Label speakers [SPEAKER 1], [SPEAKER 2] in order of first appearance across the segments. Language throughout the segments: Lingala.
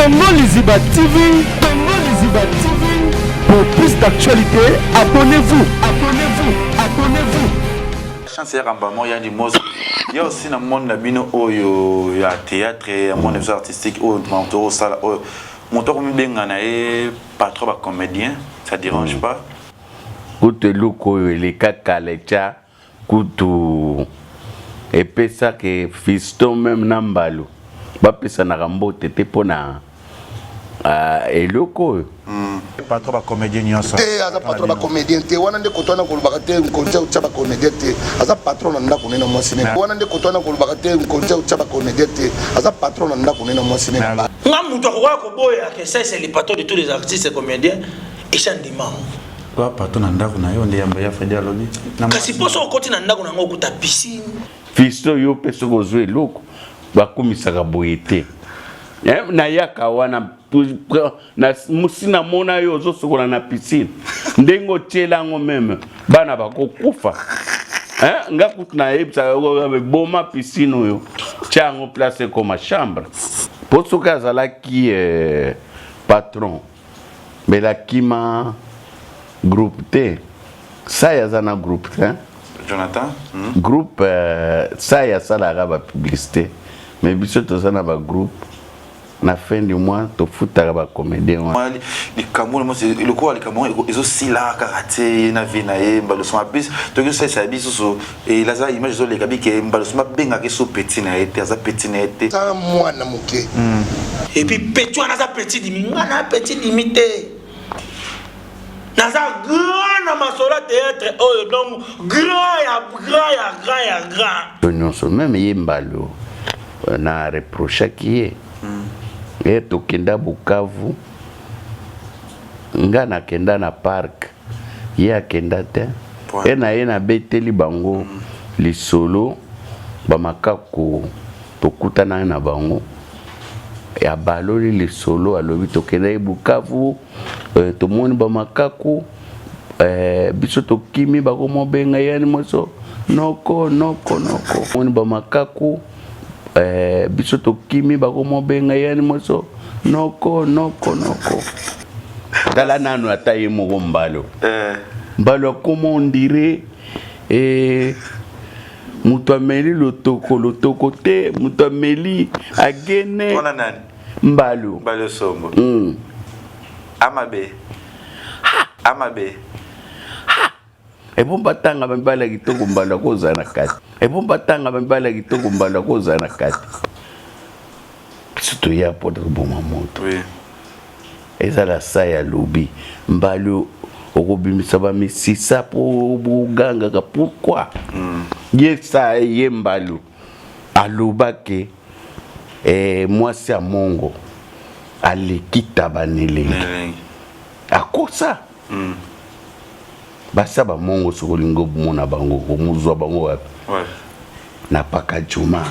[SPEAKER 1] Congo Liziba TV, Congo Liziba TV. Pour plus d'actualités, abonnez-vous, abonnez-vous, abonnez-vous.
[SPEAKER 2] Chance ya rambamo ya limoso ya aussi na monde na bino oyo ya théâtre, ya monde biso artistique oyo moto osala, oyo moto akomibenga na ye patron ba comédien, ça dérange pas?
[SPEAKER 3] Kutu eloko oyo eleka kala, etya kutu epesaka fiston même na Mbalu bapesanaka mbote te mpona eloko oyo.
[SPEAKER 2] Patron ba comédien nyonso.
[SPEAKER 4] Te, aza patron bacomédien te. Wana nde koto wana kolobaka te, nkonzi otya bacomédien te. Aza patron na ndako ne na mwasi ne. Wana nde koto wana kolobaka te, nkonzi otya bacomédien te. Aza patron na ndako ne na mwasi ne na bana.
[SPEAKER 5] Nga moto akokoka koboya ke ça, c'est le patron de tous les artistes et comédiens, esa ndimango.
[SPEAKER 2] Wa patron na ndako na yo nde yamba ya Fredi alobi.
[SPEAKER 5] Kasi mpo so okoti na ndako nango, okuta piscine.
[SPEAKER 3] Fiston, yo mpe soki ozwa eloko bakumisaka boye te. Nayaka wana mosi namona yo ozosokola na piscine, ndenge otiela yango même bana bakokufa. Nga kutu nayebisaka, boma piscine oyo, tia yango place ekoma chambre, mpo soki azalaki patron, mbele akima groupe te. Sai aza na groupe te.
[SPEAKER 2] Jonathan.
[SPEAKER 3] Groupe sai asalaka bapublicité, mais biso toza na bagroupe, na fin du mois tofutaka bacomédien wana.
[SPEAKER 2] Likambo lokola likambo ezosila kaka te na vie na ye, Mbaloso mabisi toki osalisa biso so elaza image ezoleka bike. Mbaloso mabengaka so petit na ye te, aza petit na ye te.
[SPEAKER 4] Aza mwana moke.
[SPEAKER 5] Et puis petit wana aza petit dimi, nga na petit dimi te, naza grand na masolo ya théâtre oyo, donc grand ya grand ya grand ya grand.
[SPEAKER 3] Nyonso même ye Mbalo na reprochaki ye. Ye tokenda Bukavu, nga nakenda na park, ye akenda te. E na ye nabeteli bango lisolo, bamakaku tokutanaki na bango, abaloli lisolo, alobi tokendaki Bukavu, tomoni bamakaku, biso tokimi, bakomobenga yani moso noko noko noko. Moni bamakaku, biso tokimi, bakomobenga yani moso noko noko noko. Tala nanu ata ye moko Mbalo. Mbalo akoma on dirait moto ameli lotoko, lotoko te, moto ameli agene.
[SPEAKER 2] Wana nani?
[SPEAKER 3] Mbalo.
[SPEAKER 2] Mbalo Sombo. Amabe amabe.
[SPEAKER 3] Epo batanga mibali ya kitoko, Mbalo akozala na kati. Epo batanga mibali ya kitoko, Mbalo akozala na kati. Biso toya mpo toboma moto. Ezala sa ya lobi, Mbalo okobimisa bamisisa mpo bogangaka pourquoi ye sa ye. Mbalo alobake mwasi ya mongo aleki taba na elengi. Akosa basa bamongo. Soki olingi omona bango, omozwa bango wapi? Na Pakajuma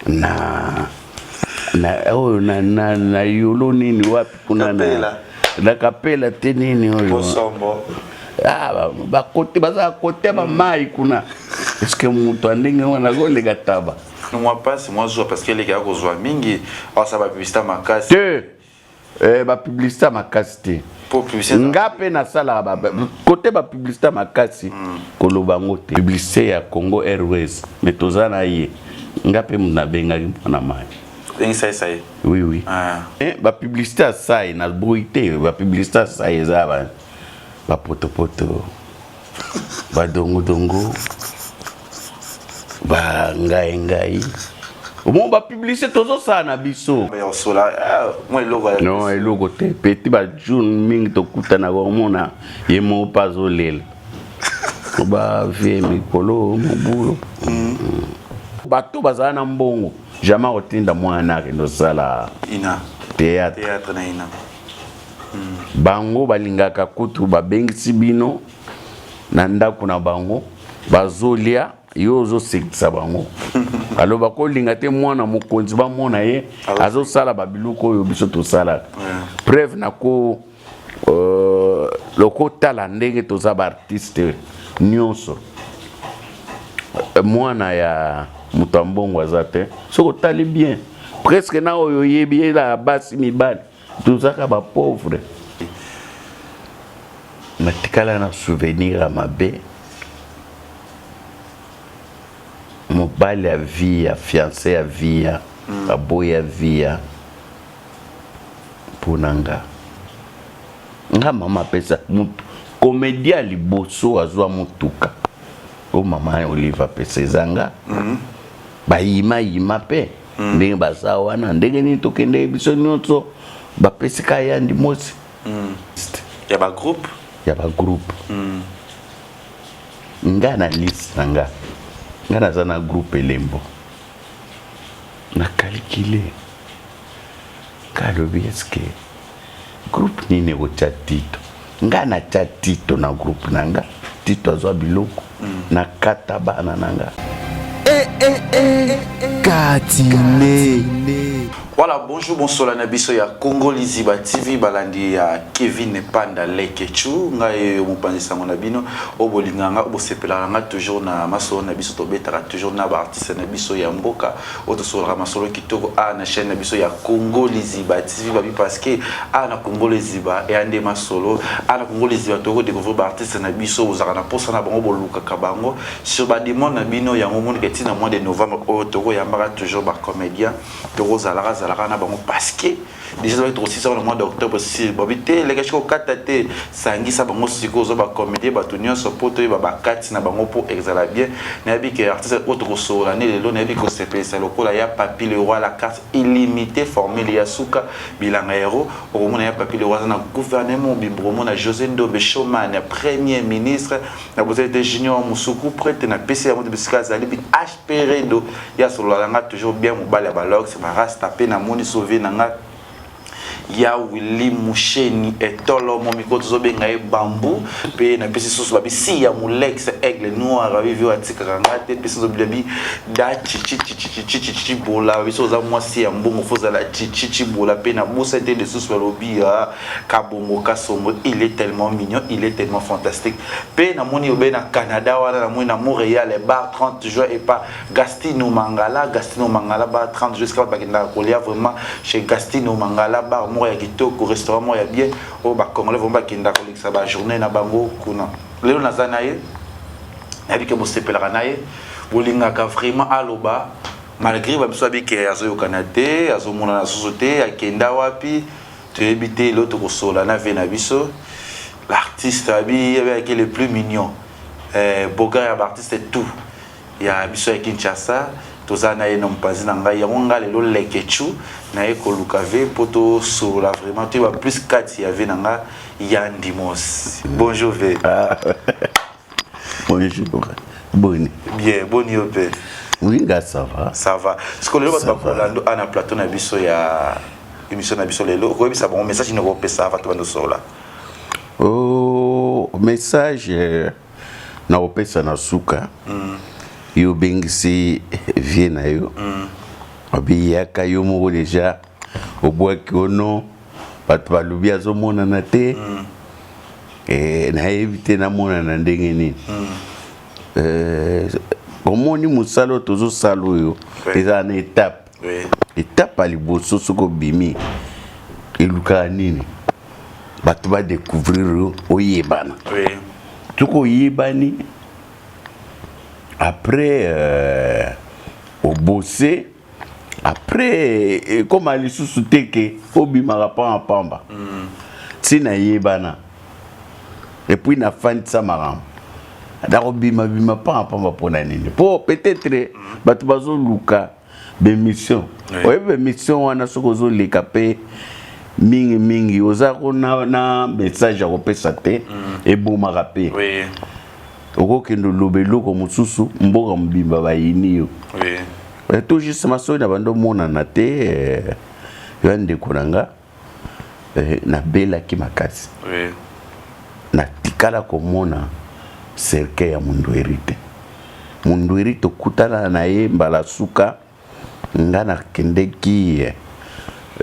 [SPEAKER 3] na oyo na yolo nini wapi kuna na Kapela te, nini oyo. Ah, bakote baza kote bamai kuna. Est-ce moto ya ndenge wana akoleka taba?
[SPEAKER 2] Mwa mpasi, mwa zuwa, parce que eleki akozwa mingi, asala bapublicité makasi.
[SPEAKER 3] Te, bapublicité makasi te. Nga mpe nasalaka kote bapublicité makasi, koloba yango te, publicité ya Congo Airways, mais toza na ye, nga mpe moto nabengaki mwana mai. Oui.
[SPEAKER 2] Ah.
[SPEAKER 3] Bapublicité ya sai naboyi te. Bapublicité ya sai eza bapotopoto, badongodongo, bangai ngai omo bapublicité tozosala na biso. Non, eloko te. Petit bajour mingi tokutanaka, omona ye moko mpe azolela, bavie mikolo mobulu. Bato bazala na mbongo, jamais akotinda mwana akende osala théâtre. Bango balingaka kutu babengisi bino na ndako na bango, bazolia, yo ozosekisa bango. Alo bakolinga te mwana mokonzi bamona ye azosala babiloko oyo biso tosalaka. Preuve nako lokotala ndenge toza baartiste nyonso, mwana ya moto ya mbongo aza te. Soki otali bien. Presque na oyo oyebi ela basi mibali tozaka ba pauvre. Natikala na souvenir ya mabe mobali ya vie ya fiancé ya vie ya mm. aboya vie ya mpo na nga nga mama apesa mutu comédien ya liboso azwa motuka oyo mama olive apesa eza nga mm -hmm. bayimayima mpe mm. ndenge baza wana ndenge nini tokende biso nyonso bapesi ka yandi mosi
[SPEAKER 2] mm. ya bagroupe
[SPEAKER 3] ya bagroupe mm. nga na liste na nga nga naza na groupe elembo na calcule nga alobi eske groupe nini ekotya tito nga natya tito na groupe na nga tito azwa biloko mm. nakata bana na nga
[SPEAKER 1] eh, eh, eh, katine
[SPEAKER 2] Voilà, bonjour, bonsoir na biso ya Congo Liziba TV balandi ya Kevin Panda Lekechu ngai mopanzi sango na bino oyo bolingaka nga oyo bosepelaka nga toujours na masolo na biso tobetaka toujours na baartiste na biso ya mboka oyo tosololaka masolo kitoko a na chaîne na biso ya Congo Liziba TV babi parce que a na Congo Liziba eya nde masolo a na Congo Liziba toyoko découvrir baartiste na biso bozalaka na posa na bango bolukaka bango sur bademande na bino yango omonike ntina mois de novembre oyo tokoyambaka toujours bacomédien tokozalaka zalaka na bango parce que déjà soki tokosisa wana mois d'octobre si babi te eleka soki okata te sangisa bango sikoyo oza bacomédien bato nyonso mpo toyeba bakati na bango mpo ezala bien nayebi ke artiste oyo tokosolola nde lelo nayebi kosepelisa lokola ya papi le roi la carte illimité formule ya suka bilanga hero okomona ya papi le roi aza na gouvernement mobimba okomona josé ndombe showman ya premier ministre na bozali te junior musuku prete napesi yango te bisika azali Peredo ye asololaka nga toujours bien mobali ya balox barasta mpe namoni sauve na nga ya Willy Musheni etolo mo mikolo tozobenga ye bambu mpe napesi susu babi si ya molex aigle noir babi vio atikaka nga te mpe susu babi da chichichichichichichi bola biso oza mwasi ya mbongo fo ozala chichichi bola mpe nabosa te lisusu balobi ah, kabongo kasongo il est tellement mignon il est tellement fantastique Pe namoni obe na Canada wana namoni na Montréal bar 30 juin et pas Gastino Mangala Gastino Mangala bar 30 juin esika bakendaka kolia vraiment chez Gastino Mangala bar moko ya kitoko restaurant moko ya bien oyo ba Congolais vraiment bakendaka kolekisa ba journée na bango kuna lelo naza na ye nayebi ke bosepelaka na ye bolingaka vraiment aloba malgré babiso abike azoyokana te azomonana susu te akenda wapi Toyebi te lelo tokosolola na vie na biso l'artiste abi abeyaki le plus mignon eh, bogar ya baartiste tout ya biso ya Kinshasa toza na ye na mopanzi na ngai yango ngai lelo lekechu naye koluka ve mpo tosolola vraiment toyeba plus kati ya vie na nga ya ndimos bonjour ve
[SPEAKER 3] ah. bonjour boni
[SPEAKER 2] bien boni yo mpe
[SPEAKER 3] oui nga ça va
[SPEAKER 2] ça va sikoyo lelo bato bakolando a na plateau na biso ya émission na biso lelo okoyebisa bango message nini okopesa bato bandosola
[SPEAKER 3] oh, message eh, nakopesa na suka mm. yo obengisi vie na yo mm. obiyaka yo moko deja obwaki ono bato balobi azomonana te mm. Eh, nayebi te namonana ndenge nini mm. eh, omoni mosala oyo tozosala oyo ezala na etape etape ya liboso soki obimi elukaka nini bato badecouvrir yo oyebana soki oyebani après euh, obose après ekoma lisusu te ke obimaka pamba pamba mm. ntina eyebana epuis nafandisa makambo nakobimabima pamba pamba mpo na nini mpo peut-être mm. bato bazoluka bemission oui. oyebi bemission wana soki ozoleka mpe mingi mingi oza ko na, na message ya kopesa te mm. ebomaka mpe
[SPEAKER 2] oui.
[SPEAKER 3] okokende oloba eloko mosusu mboka mobimba bayini yo
[SPEAKER 2] oui.
[SPEAKER 3] Eh, tout juste masoki na bando omonana te eh, yo ndeko na nga eh, nabelaki makasi
[SPEAKER 2] oui.
[SPEAKER 3] natikala komona cercueil ya mundweri te mundweri tokutana na ye mbala suka nga nakendeki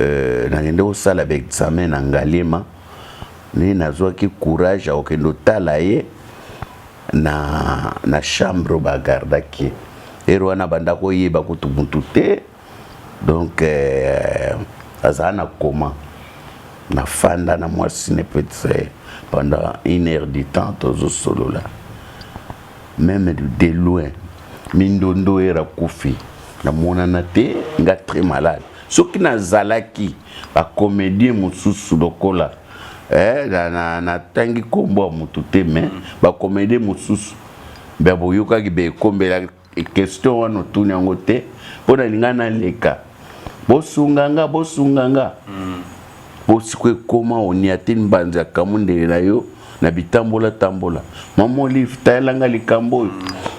[SPEAKER 3] euh, nakende kosala baexamen na ngaliema nde nazwaki courage ya kokende otala ye na, na chambre oyo bagardaki ye ere wana banda koyeba kutu mutu te Donc euh, azala na coma. Nafanda na mwasi ne peut-être pendant une heure du temps tozosolola. Meme de loin mindondo era kufi namonana te nga très malade soki nazalaki ba comédien mosusu lokola eh, natangi na, na kombo ya motu te mais mm. ba comédien mosusu mbe boyokaki bekombela question wana otuni yango te mpo nalinga naleka bosunga nga bosunga nga mpo siko ekoma oniate mbanzi ya kamundele na yo na bitambola tambola mama olive tayela nga likambo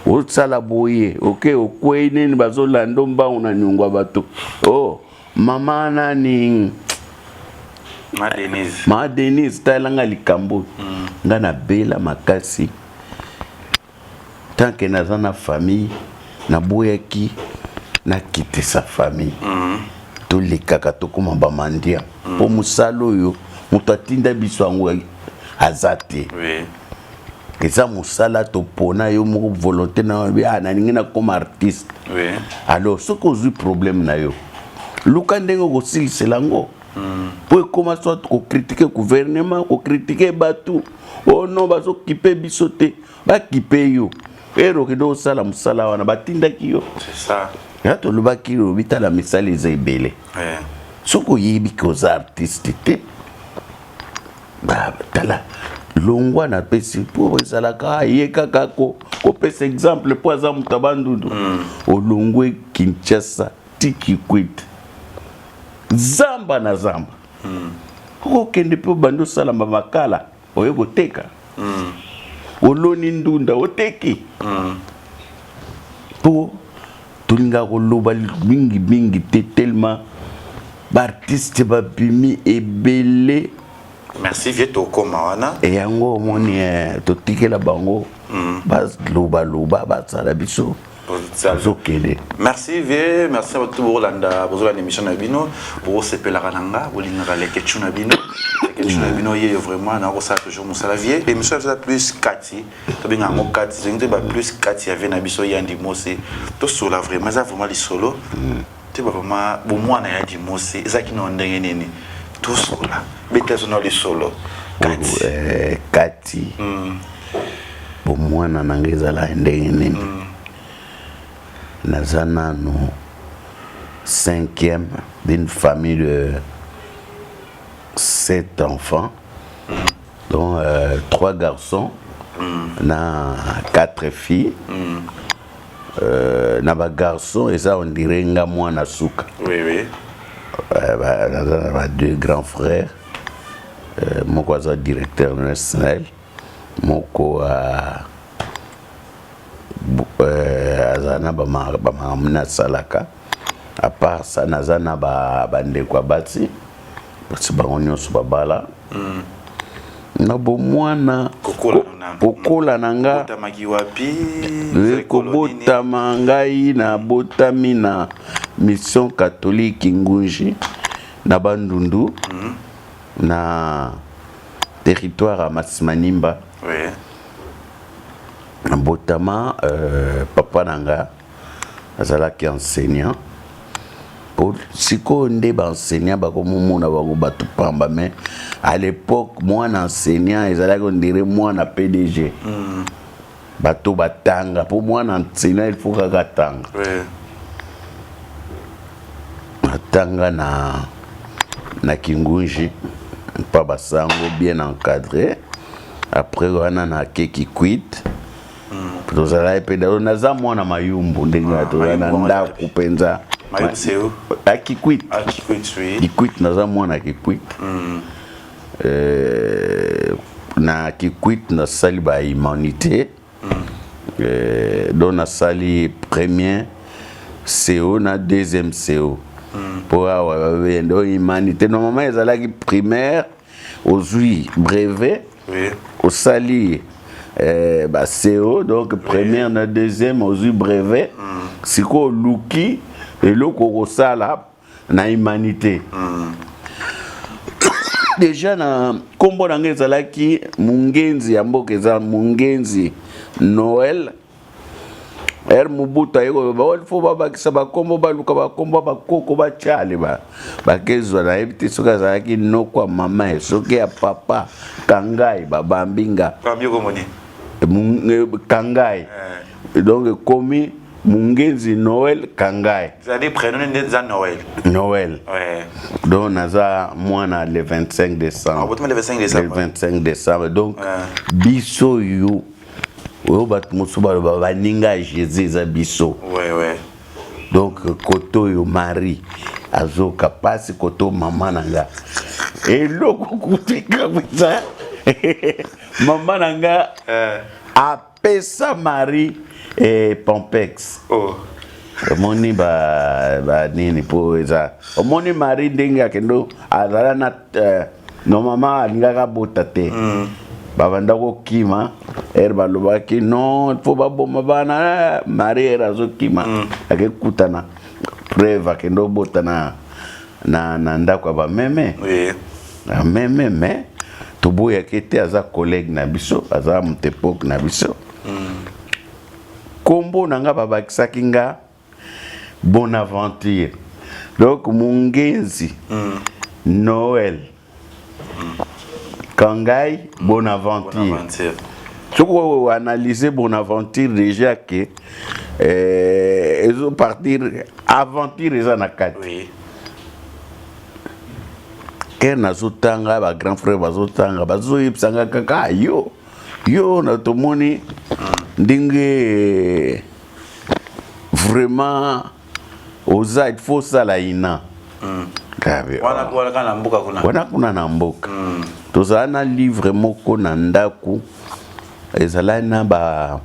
[SPEAKER 3] oyo osala boye oke okwei nini bazolanda mbangu na niongo ya bato oh mama nani
[SPEAKER 2] ma denise
[SPEAKER 3] ma denise tayela nga likambo oyo mm. nga nabela makasi Tant que naza na famille naboyaki nakitisa famille mm. tolekaka tokoma ba mendiant mpo mm. mosala oyo moto atinda biso yango aza te
[SPEAKER 2] oui.
[SPEAKER 3] eza mosala topona yo moko volonté na yo ah, nalingi nakoma artiste
[SPEAKER 2] oui.
[SPEAKER 3] alors soki ozwi problème na yo luka ndenge okosilisela yango mpo ekoma soit kokritike gouvernement kokritike bato oh non bazokipe biso te bakipe yo ere okende osala mosala wana batindaki yo ya tolobaki lobi tala misala eza ebele soki oyebi ke oza artiste te tala longwa napesi mpo ezalaka ye kaka kopesa exemple mpo aza moto ya bandundu mm. olongwe kinshasa ti kikwit zamba na zamba mm. okokende mpe obandi osala makala oye koteka mm. oloni ndunda oteki mpo mm. tolingaka koloba mingi mingi te tellement baartiste babimi ebele
[SPEAKER 2] merci vie tokoma wana
[SPEAKER 3] yango omoni eh, totikela bango mm. balobaloba basala biso tozokende
[SPEAKER 2] merci vie merci na bato bokolanda bozolanda émission na bino bokosepelaka na nga bolingaka lekechu na bino lekechu na bino yeyo vraiment nakosala toujours mosala vie émission eza plus kati tobenga yango kati tolingi toyeba plus kati ya vie na biso yandi mose tosola vraiment eza vraiment lisolo toyeba vraiment bomwana ya dimose ezalaki na ndenge nini tosola beta zo na lisolo kati
[SPEAKER 3] eh, kati mm. bomwana na ngai ezalaki ndenge nini mm. naza nanu cinquième d'une famille de sept enfants mm. dont euh, trois garçons mm. na quatre filles mm. euh, na bagarçon eza on dirait nga mwana suka
[SPEAKER 2] oui, oui.
[SPEAKER 3] Euh, naza na ba deux grands frères euh, moko aza directeur national moko uh, euh, aza na bamakambo nini asalaka à part ça naza na bandeko ya basi basi bango nyonso babala mm. na bomwana kokola na nga kobotama ngai nabotami na mission catholique ngunji na bandundu mm. na territoire ya Masimanimba
[SPEAKER 2] oui.
[SPEAKER 3] Nabotama euh, papa na nga azalaki enseignant po sikoyo nde baenseignant bakomomona bango bato pamba mais à l'époque mwana enseignant ezalaki ondire mwana pdg mm. bato batanga mpo mwana enseignant il faut kaka atanga
[SPEAKER 2] oui.
[SPEAKER 3] atanga na na kingunji mpa basango bien encadré après wana na ke kikwit mm. tozalaki mpe dalo naza mwana mayumbu ndenge ah, toza na ndako mpenza akikwit kikwit naza mwana kikwit mm. euh, na kikwit nasali ba humanité mm. euh, donc nasali premier CO na deuxième CO mpo awa babende oyo humanité normalement ezalaki primaire ozwi brevet
[SPEAKER 2] oui.
[SPEAKER 3] osali eh, ba CO donc première na deuxième ozwi brevet mm. sikoyo oluki eloko okosala na humanité mm. deja na nkombo na ngai ezalaki mungenzi ya mboka eza mungenzi noel. Ere Mobutu aye koloba oh, il faut babakisa bakombo, baluka bakombo bakoko batyale bakezwa. Nayebi te soki azalaki noko ya mama ye soki ya papa Kangai, babambi nga Kangai eh. Donc ekomi Mungenzi Noël Kangai.
[SPEAKER 2] C'est-à-dire prénom nde eza Noël.
[SPEAKER 3] Noël.
[SPEAKER 2] Ouais.
[SPEAKER 3] Donc naza mwana le 25 décembre.
[SPEAKER 2] Ah, le 25 décembre.
[SPEAKER 3] Le 25 décembre. Donc ouais. Biso yo oyo bato mosusu baloba baninga ya Jésus eza biso.
[SPEAKER 2] Ouais, ouais.
[SPEAKER 3] Donc koto oyo Marie azoka pasi koto mama na nga eloko kuteka mpenza mama na nga eh. Apesa Marie eh, Pompex.
[SPEAKER 2] Oh.
[SPEAKER 3] Omoni ba, ba nini po eza omoni Marie ndenge akendo azala na eh, normalement alingaka abota te mm. Babanda kokima ere balobaki non mpo baboma bana eh, Marie ere azokima mm. Akekutana preuve akende obota na, na, na ndako ya bameme
[SPEAKER 2] oui.
[SPEAKER 3] Meme me toboyaki te, aza collègue na biso, aza moto epoke na biso. Kombo na nga babakisaki nga Bonaventure, donc Mungenzi Noël Kangai Bonaventure.
[SPEAKER 2] Bonaventure.
[SPEAKER 3] Soki oanalyse Bonaventure déjà ke eh, ezopartir aventure eza na kati
[SPEAKER 2] oui.
[SPEAKER 3] Ke nazotanga ba grand frère bazotanga, bazoyebisa nga kaka ah, yo yo na tomoni ndenge vraiment oza, il faut osala ina Kabe,
[SPEAKER 2] wana
[SPEAKER 3] oh.
[SPEAKER 2] Wana kaka na mboka kuna.
[SPEAKER 3] Wana kuna na mboka mm. Tozala na livre moko na ndako, ezalaki na ba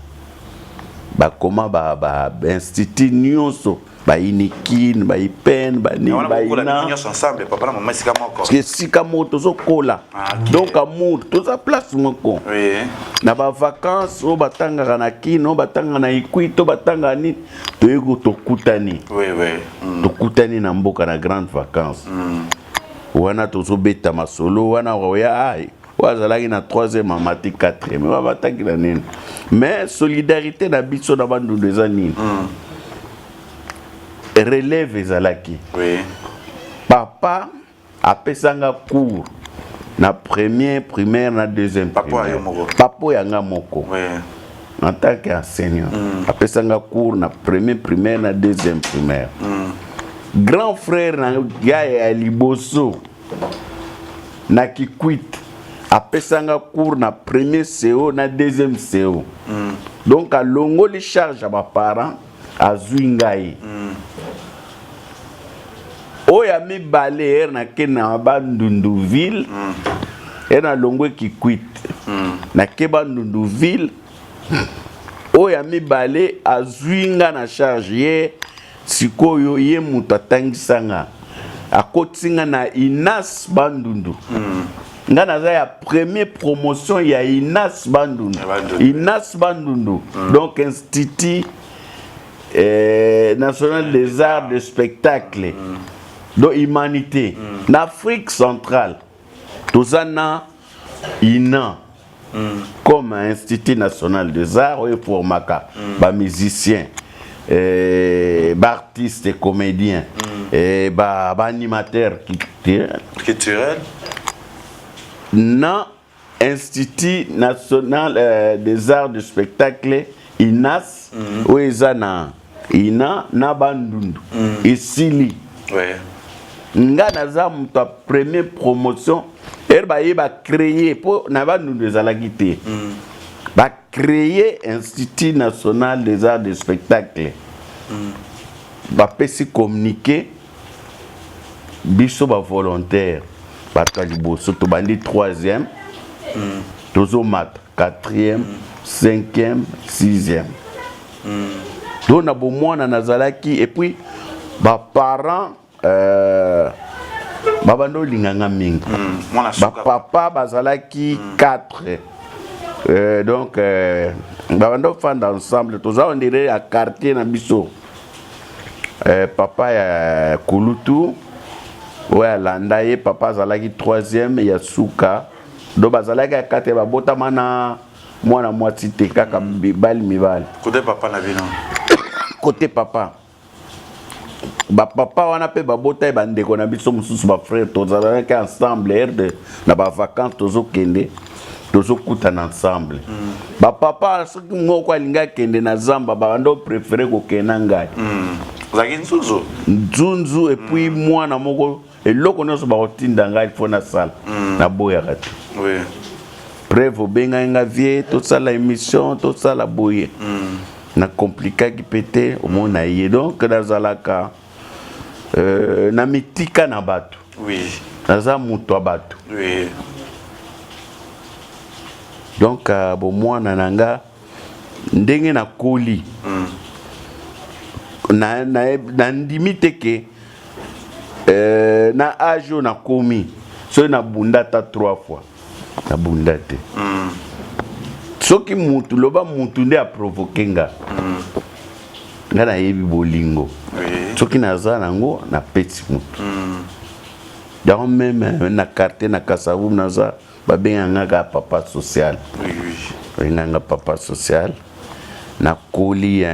[SPEAKER 3] bakoma ba, ba, ba institut nyonso, bainikin, baipen, banini,
[SPEAKER 2] wana bokola bino
[SPEAKER 3] baina
[SPEAKER 2] nyonso ensemble, papa na mama esika moko.
[SPEAKER 3] Parce que esika moko tozokola.
[SPEAKER 2] Ah, ok.
[SPEAKER 3] Donc amour toza place moko
[SPEAKER 2] oui.
[SPEAKER 3] Na bavacance oyo batangaka na Kino, batangaka na Ikwito, batangaka nini, toyei tokutani
[SPEAKER 2] oui, oui.
[SPEAKER 3] Tokutani na mboka na grande vacance wana, tozobeta masolo wana oya ai oyo azalaki na 3e amati 4e, oyo abataki na nini. Mais solidarité na biso na Bandundu eza nini? Relève ezalaki
[SPEAKER 2] oui.
[SPEAKER 3] Papa apesanga cours na premier primaire na deuxième
[SPEAKER 2] Papa
[SPEAKER 3] primaire.
[SPEAKER 2] yo moko.
[SPEAKER 3] Papa oyo yanga moko
[SPEAKER 2] oui.
[SPEAKER 3] En tant qu'enseignant apesanga cours na premier primaire na deuxième primaire. Grand frère na ya ya liboso na Kikwit apesanga cours na premier CO na deuxième CO. Donc alongoli charge ya baparent, azwi ngai. Oyo ya mibale ere nake na Bandundu ville, ere nalongwe Kikwit nake Bandundu ville, oyo ya mibale azwi nga na charge ye. Sikoyo ye moto atangisa nga, akotisi nga na Inas Bandundu. Nga naza ya première promotion ya Inas Bandundu.
[SPEAKER 2] Ya Bandundu.
[SPEAKER 3] Inas Bandundu, donc Institut national des arts de spectacle, donc humanité na Afrique centrale. Toza na INA comme Institut national des arts oyo eformaka bamusicien, baartiste et comédien, baanimateur culturel.
[SPEAKER 2] Culturel.
[SPEAKER 3] Na Institut national des arts du spectacle, INAS, oyo eza na INA na Bandundu esili. Nga naza moto ya première promotion ere baye bacréer, mpo na Bandundu ezalaki te. Bacréer Institut national des arts du spectacle, bapesi communiqué, biso bavolontaire bato ya liboso tobandi troisième, tozomata quatrième, cinquième, sixième. Donc na bomwana nazalaki, et puis baparent babanda olinganga mingi.
[SPEAKER 2] Mwana suka.
[SPEAKER 3] Bapapa bazalaki 4, donc babanda ofanda ensemble, toza on dirait ya quartier na biso. Papa ya kulutu oyo alanda ye, papa azalaki troisième ya suka, donc bazalaki ya kate, babotama na mwana mwasi te, kaka mibali mibali.
[SPEAKER 2] Kote papa na bino.
[SPEAKER 3] Côté papa, bapapa wana mpe babota ye bandeko na biso mosusu, bafrère, tozalaki ensemble erde na bavacance, tozokende, tozokutana ensemble. Bapapa, soki moko alingi akende na zamba, babanda opréférer kokende na ngai.
[SPEAKER 2] Ozalaki nzunzu.
[SPEAKER 3] Nzunzu. Et puis mwana moko, eloko nyonso bakotinda ngai fo nasala, naboyaka te. Preuve, obengai nga vie, tosala émission, tosala boye, nakomplikaki mpe te, omona ye. Donc nazalaka na mitika na bato. Naza moto ya bato. Donc bomwana na nga, ndenge nakoli, nandimi te ke na age oyo nakomi, soki nabunda ata trois fois, nabunda te. Soki mutu, loba mutu nde aprovoquer nga, nga nayebi bolingo. Soki naza nango, napesi mutu yango. Même na quartier na Kasavubu, naza, babenganga kaka papa social. Babenganga papa social. Nakoli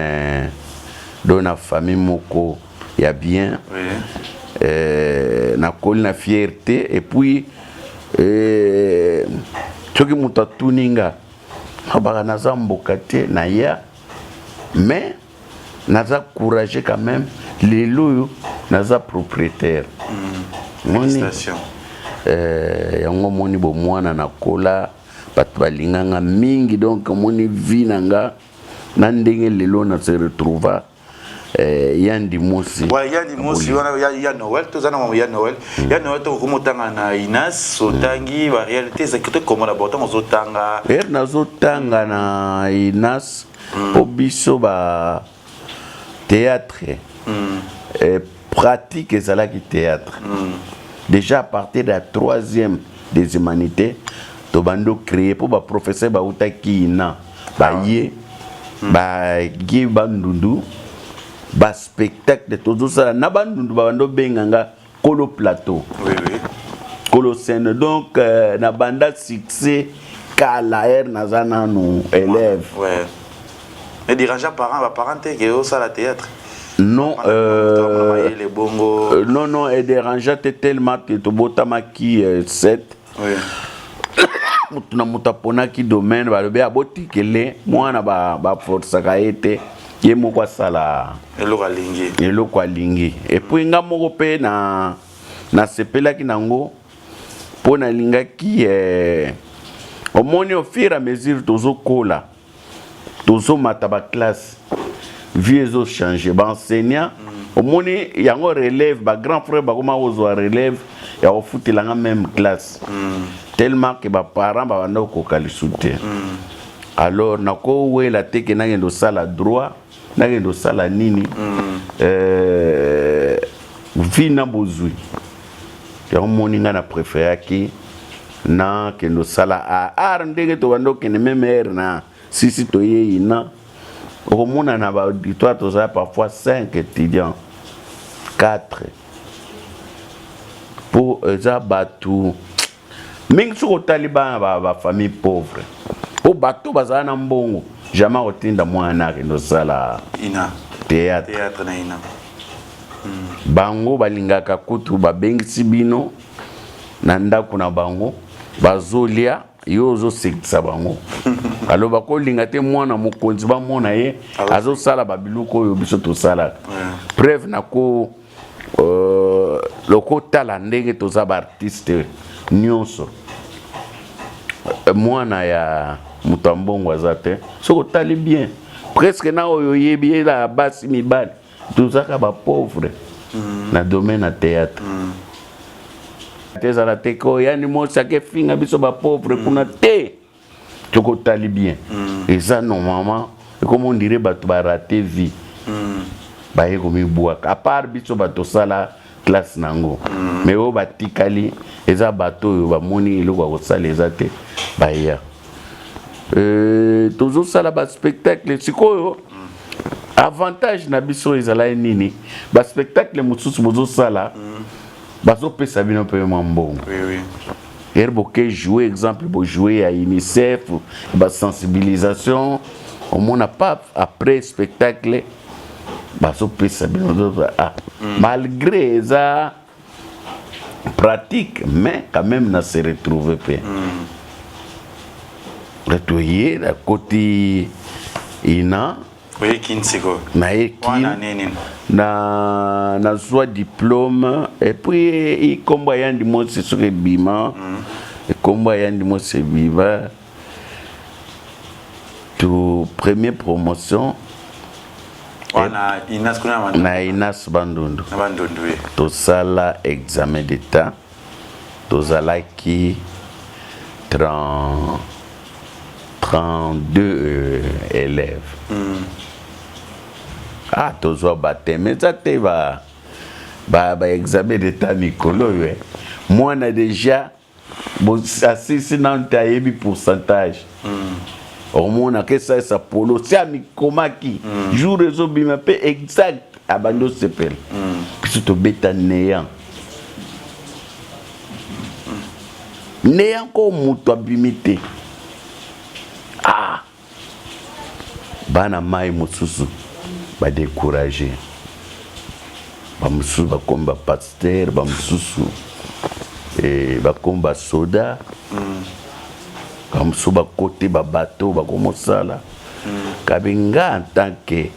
[SPEAKER 3] do na famille moko ya bien. Nakoli na fierté. Et puis soki moto atuni nga, nabaka naza mboka te, naya, mais naza courageux quand même. Lelo oyo naza propriétaire. Moni
[SPEAKER 2] Félicitations.
[SPEAKER 3] Yango omoni, bomwana nakola, bato balinganga mingi. Donc omoni vie na nga na ndenge lelo na se retrouva Yandi Mosi.
[SPEAKER 2] Ouais, Yandi Mosi wana ya Noël, toza na ya Noël. Ya Noël, tokokoma otanga na INAS, otangi ba réalité ezalaki te komona bo ntango ozotanga?
[SPEAKER 3] Ere nazotanga na INAS, mpo biso ba théâtre, pratique ezalaki théâtre. Déjà à partir de la troisième des humanités, tobandi ocréer, mpo baprofesseur bautaki INA, baye, baye Bandundu, baspectacle tozosala na Bandundu, babandi obenganga kolo plateau, kolo scène. Donc na banda succès kala, ere naza nanu élève.
[SPEAKER 2] Ouais. Mais déranger parent, baparent te ke osala théâtre?
[SPEAKER 3] Non.
[SPEAKER 2] Mayele bongo?
[SPEAKER 3] Non, edérangea te tellement te tobotamaki 7. Motu na moto aponaki domaine. Balobi abotikele mwana, baforçaka ye te, ye moko asala
[SPEAKER 2] eloko alingi.
[SPEAKER 3] Eloko alingi. Et puis nga moko mpe na nasepelaki nango, mpo nalingaki omoni, au fur et à mesure tozokola, tozomata baclasse, vie ezochange, baenseignant, omoni yango, relève, bagrand frère bakoma kozwa relève ya kofutelanga même classe, tellement ke baparent babanda kokoka lisu te. Alors nakowela te ke nakende osala droit, nakende osala nini, vie na bozwi yango. Moni ngai na préféraki nakende osala art, ndenge tobanda okende même heure na sisi toyei na okomona na baauditoire tozala parfois 5 étudiants, 4, mpo eza bato mingi. Soki otali bana bafamille pauvre, mpo bato bazala na mbongo, jamais akotinda mwana akende osala
[SPEAKER 2] ina
[SPEAKER 3] théâtre.
[SPEAKER 2] Théâtre na ina.
[SPEAKER 3] Bango balingaka kutu babengisi bino na ndako na bango, bazolia, yo ozosekisa bango. Alo bakolinga te mwana mokonzi bamona ye azosala babiloko oyo biso tosalaka. Preuve, nako lokotala ndenge toza baartiste nyonso, mwana ya moto ya mbongo aza te. Soki otali bien, presque na oyo oyebi, ela basi, mibali, tozaka bapauvre na domaine ya théâtre. Te ezala te ko yani mosi akefinga biso bapauvre kuna te. Soki otali bien, eza normalement ekoma on dirait bato barater vie, baye komibwaka. À part biso bato osala classe nango, mais oyo batikali eza bato oyo bamoni eloko ya kosala eza te, baya. Tozosala baspectacle. Sikoyo avantage na biso ezalaki nini? Baspectacle mosusu bozosala, bazopesa bino mpe mwa mbongo. Ere boke jouer, exemple bojouer ya UNICEF, basensibilisation, omona paf, après spectacle. Bazopesa bino ah, malgré eza pratique, mais quand même na se retrouver pe. Toye nakoti ina.
[SPEAKER 2] Oye Kin sikoyo?
[SPEAKER 3] Naye Kin na nazwa diplôme et puis ikombo ya Yandi Mosi soki ebima, ekombo ya Yandi Mosi ebima to première promotion
[SPEAKER 2] wana Inas kuna
[SPEAKER 3] na Inas Bandundu.
[SPEAKER 2] Na Bandundu.
[SPEAKER 3] Tosala examen d'état, tozalaki 30 32 élèves. Ah, tozwa baptême eza te ba ba ba examen d'état mikolo oyo eh. Mwana déjà asisi nanu te ayebi pourcentage. Omonaka esalisa polo si amikomaki jour ezobima mpe exact abandi osepela. Biso tobeta néant néant ko moto abimi te. Ah, bana mai mosusu badécourage, bamosusu bakomi bapasteur, bamosusu bakomi basoda, bamosusu bakote babato bakomosala. Kabi nga en tant que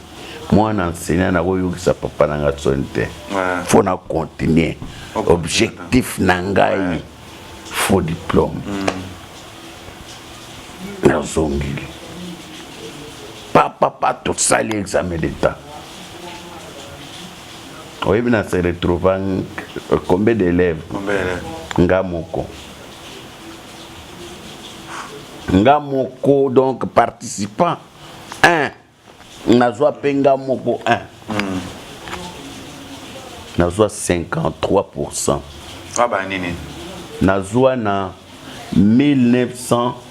[SPEAKER 3] mwana enseignant nakoyokisa papa na nga soni te. Faut na continuer objectif na ngai, faux diplôme. Nazongeli papa, tosali examen d'état. Oyebi na se retrouva combien d'élèves? Nga moko, nga moko. Donc participant 1 nazwa mpe nga moko 1, nazwa 53.
[SPEAKER 2] Aba nini?
[SPEAKER 3] Nazwa na 1984.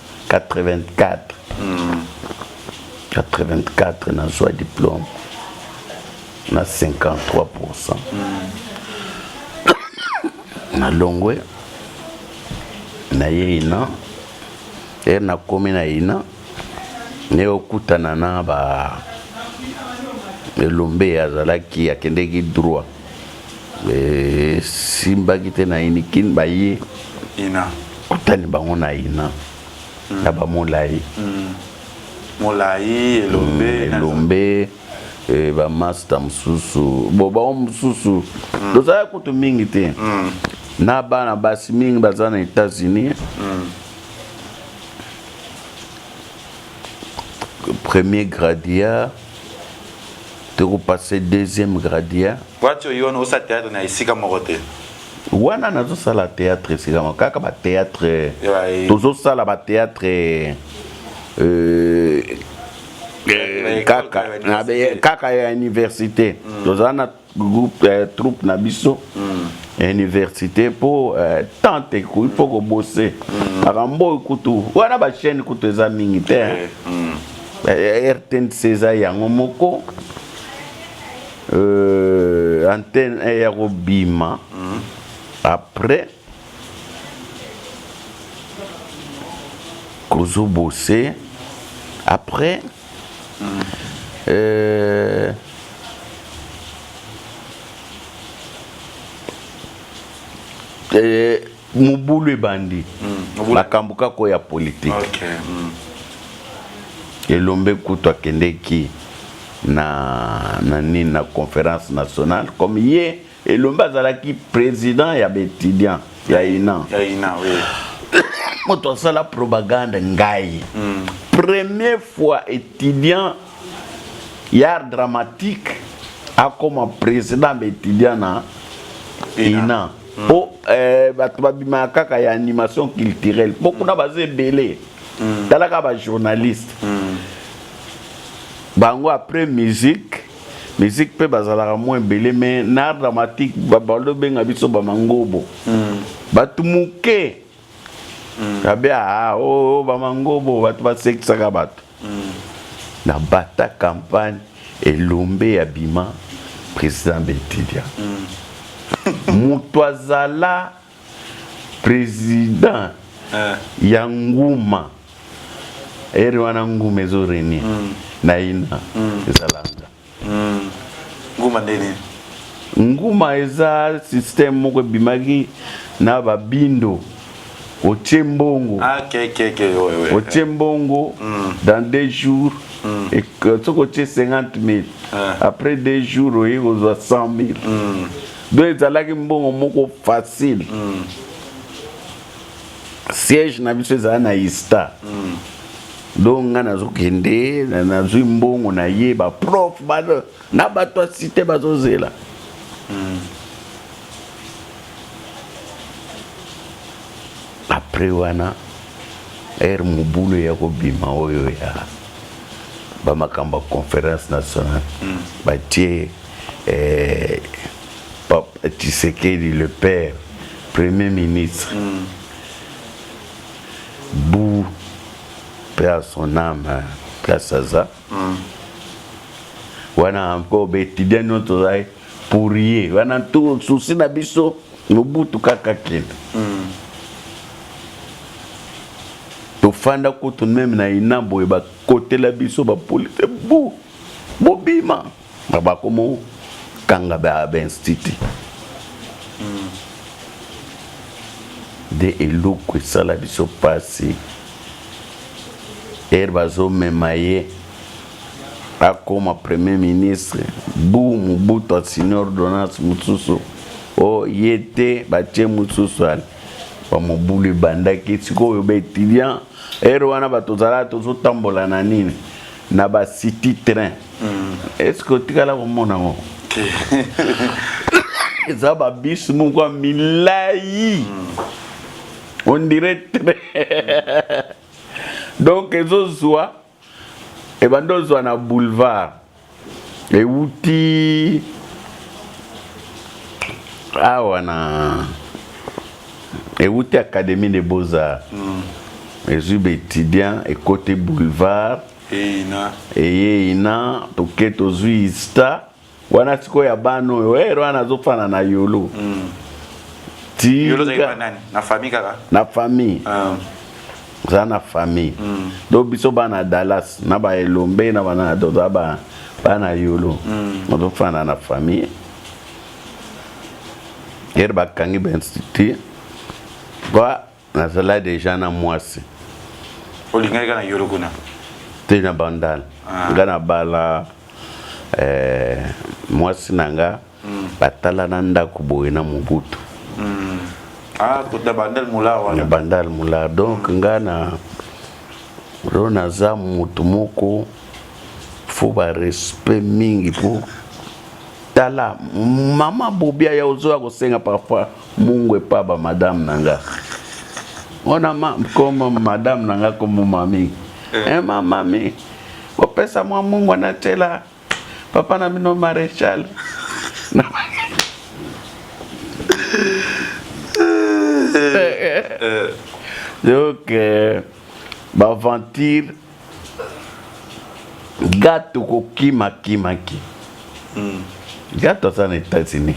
[SPEAKER 3] 84 nazwa diplôme na 53. Nalongwe naye ina ere nakomi na ina ne okutana na ba Elombe, azalaki akendeki droit, esimbaki te na Unikin baye.
[SPEAKER 2] Ina.
[SPEAKER 3] Kutani bango na ina na bamolai.
[SPEAKER 2] Molai, Elombe.
[SPEAKER 3] Elombe, bamaster mosusu bo bango mosusu tozalaki kutu mingi te na bana basi mingi baza na États-Unis. Premier gradia, tokopase deuxième gradia.
[SPEAKER 2] Wati oyo wana osala théâtre na esika moko te?
[SPEAKER 3] Wana nazosala théâtre esika moko kaka bathéâtre tozosala bathéâtre kaka kaka ya université. Tozala na groupe, troupe na biso ya université mpo tant il faut kobose makambo oyo. Kutu wana bachaîne kutu eza mingi te. RTNC eza yango moko, antenne ya kobima. Après kozobose après mobulu ebandi, makambo kaka oyo ya politike. Elombe kutu akendeki na nini, na conférence nationale, comme ye Elombe azalaki président ya baétudiant ya INA.
[SPEAKER 2] Ya INA, oui.
[SPEAKER 3] Moto asala propagande ngai. Première fois étudiant ya art dramatique akoma président baétudiant na INA, mpo bato babimaka kaka ya animation culturelle, mpo kuna baza ebele. Talaka bajournaliste bango après musique, musique mpe bazalaka mwa ebele, mais na art dramatique balobenga biso bamangobo, bato moke abe ah, oh, oh, bamangobo, bato basekisaka bato. Na bata campagne, Elombe ya bima président baétudiant. Moto azala président ya nguma ere wana, nguma ezorenie na ina, ezalanga.
[SPEAKER 2] Nguma nde nini?
[SPEAKER 3] Nguma eza système moko ebimaki na ba bindo otie mbongo.
[SPEAKER 2] Ah, okay, okay, okay. Ouais, ouais.
[SPEAKER 3] Otie mbongo dans deux jours et que soki otie 50 000
[SPEAKER 2] Ah.
[SPEAKER 3] après deux jours oye kozwa 100 000. Donc ezalaki mbongo moko facile. Siège na biso ezala na Ista. Donc nga nazokende nazwi mbongo na ye ba prof ba na bato ya cité bazozela. Après wana ere mobulu ya kobima oyo ya ba makambo ya conférence nationale batie Papa Tshisekedi le père premier ministre bu paix à son âme place aza wana encore ba étudiant nyonso tozali pour ye wana tout souci na biso Mobutu kaka kende. Tofanda kutu meme na ina boye bakotela biso ba police bu bobima na bakomo kanga ba ba institut. Nde eloko esala biso pasi ere bazomema ye akoma premier ministre bu Mobutu asigne ordonnance mosusu o ye te batie mosusu ale bamobulu ebandaki sikoyo ba étudiant ere wana bato ozalaka tozotambola na nini na ba city train. Est ce que otikala komona yango? Eza ba bus moko ya milai on dirait train. Donc ezozwa ebandi ozwa na boulevard ewuti awa na ewuti académie de beaux-arts ezwi ba étudiant ekoti boulevard eye ina toke tozwi ista wana sikoyo ya bana oyo ere wana azofana na yolo. Ti
[SPEAKER 2] Yolo ozalaki pa nani? Na famille kaka?
[SPEAKER 3] Na famille. Oza na famille. Donc biso bana Dallas na ba Elombe na bana toza ba bana yolo. Ozofana na famille. Ere bakangi ba institut kwa nazala deja na mwasi.
[SPEAKER 2] Olingaki kaka na yolo kuna?
[SPEAKER 3] Te na bandala. Nga na bala mwasi na nga batala na ndako boye na Mobutu.
[SPEAKER 2] Ah, kota bandal mula wana.
[SPEAKER 3] Na bandal mula. Donc nga na ro naza mutu moko faut ba respect mingi po tala mama Bobia ya ozoya kosenga parfois mungu epa ba madame na nga. Ona ma comme madame na nga comme mami. Eh ma mami. Opesa mwa mungu anatela papa na bino maréchal. Donc ba aventure gato kokima kimaki. Gato aza na États-Unis.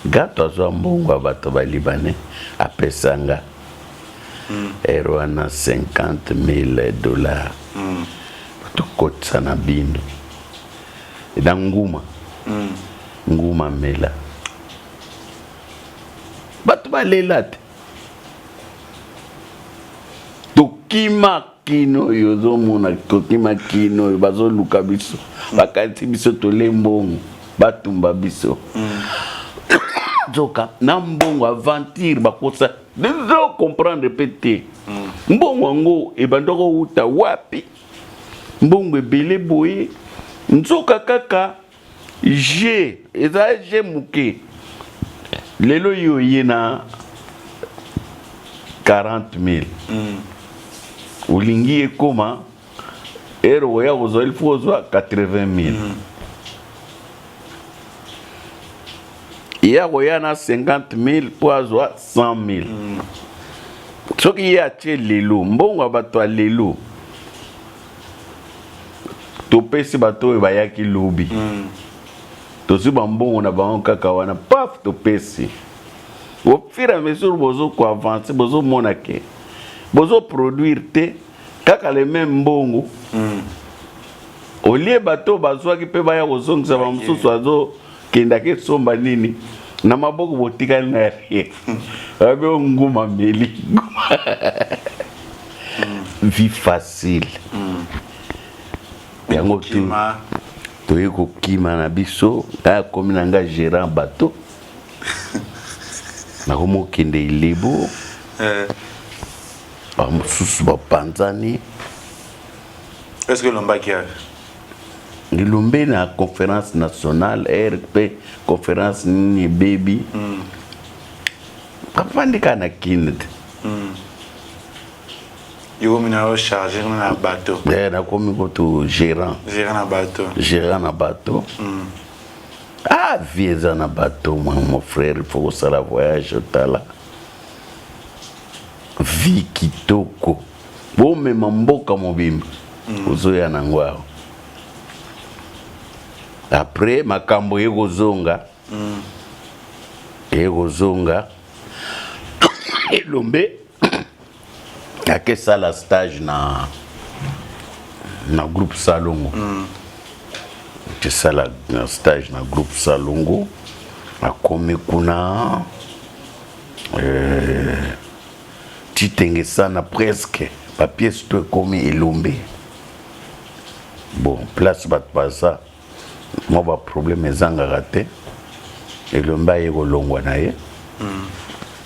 [SPEAKER 3] Gato azwa mbongo ya bato ba Libanais apesanga. Ere wana 50 000 dollars. Tokotisa na bino na nguma. Nguma mela. Bato balela te. Tokima kino oyo ozomona tokima kino oyo bazoluka biso. Bakanisi biso tole mbongo batumba biso. Nzoka na mbongo aventure bakosa dezo comprendre pe te. Mbongo yango ebanda kowuta wapi? Mbongo ebele boye nzoka kaka G eza G moke. Lelo yo ye na 40 000. Olingi ekoma ere oya kozwa il faut ozwa 80 000. Ya koya na 50 000 po azwa 100 000. Soki ye atie lelo mbongo ya bato ya lelo topesi bato oyo bayaki lobi. Tozwi ba mbongo na bango kaka wana paf topesi. Au fur et à mesure bozo ko avancer bozo mona ke bozo produire te kaka le même mbongo. Olie bato bazwaki mpe baya kozongisa bamosusu azokendaki esomba nini na maboko botikali na rien. Babe nguma meli. Vie facile. Yango tu toye kokima na biso ngai akomi na ngai gérant bateau nakomi okende ilebo eh. Bamosusu bapanzani.
[SPEAKER 2] Est-ce que elombaki yapi?
[SPEAKER 3] Elombe na conférence nationale rp conférence nini ebebi mm. Bafandi kaka na kini te
[SPEAKER 2] mm. Yokomi na yo charge na bateau.
[SPEAKER 3] Eh, nakomi kutu gérant.
[SPEAKER 2] Gérant na bateau.
[SPEAKER 3] Gérant na bateau. Mm. Ah, vie eza na bateau, moi, mon frère, il faut kosala voyage otala. Vie kitoko. Bomema mboka mobimba. Mm. Ozoya nango awa. Après makambo ye kozonga. Mm. Ye kozonga. Elombe akesala stage na na groupe Salongo. Mm. Akesala na stage na groupe Salongo. Akomi kuna euh, Tshitenge sana presque ba pièces to ekomi elombe. Bon, place bato baza mwa ba problème ezangaka te. Elombe aye kolongwa na ye. Mm.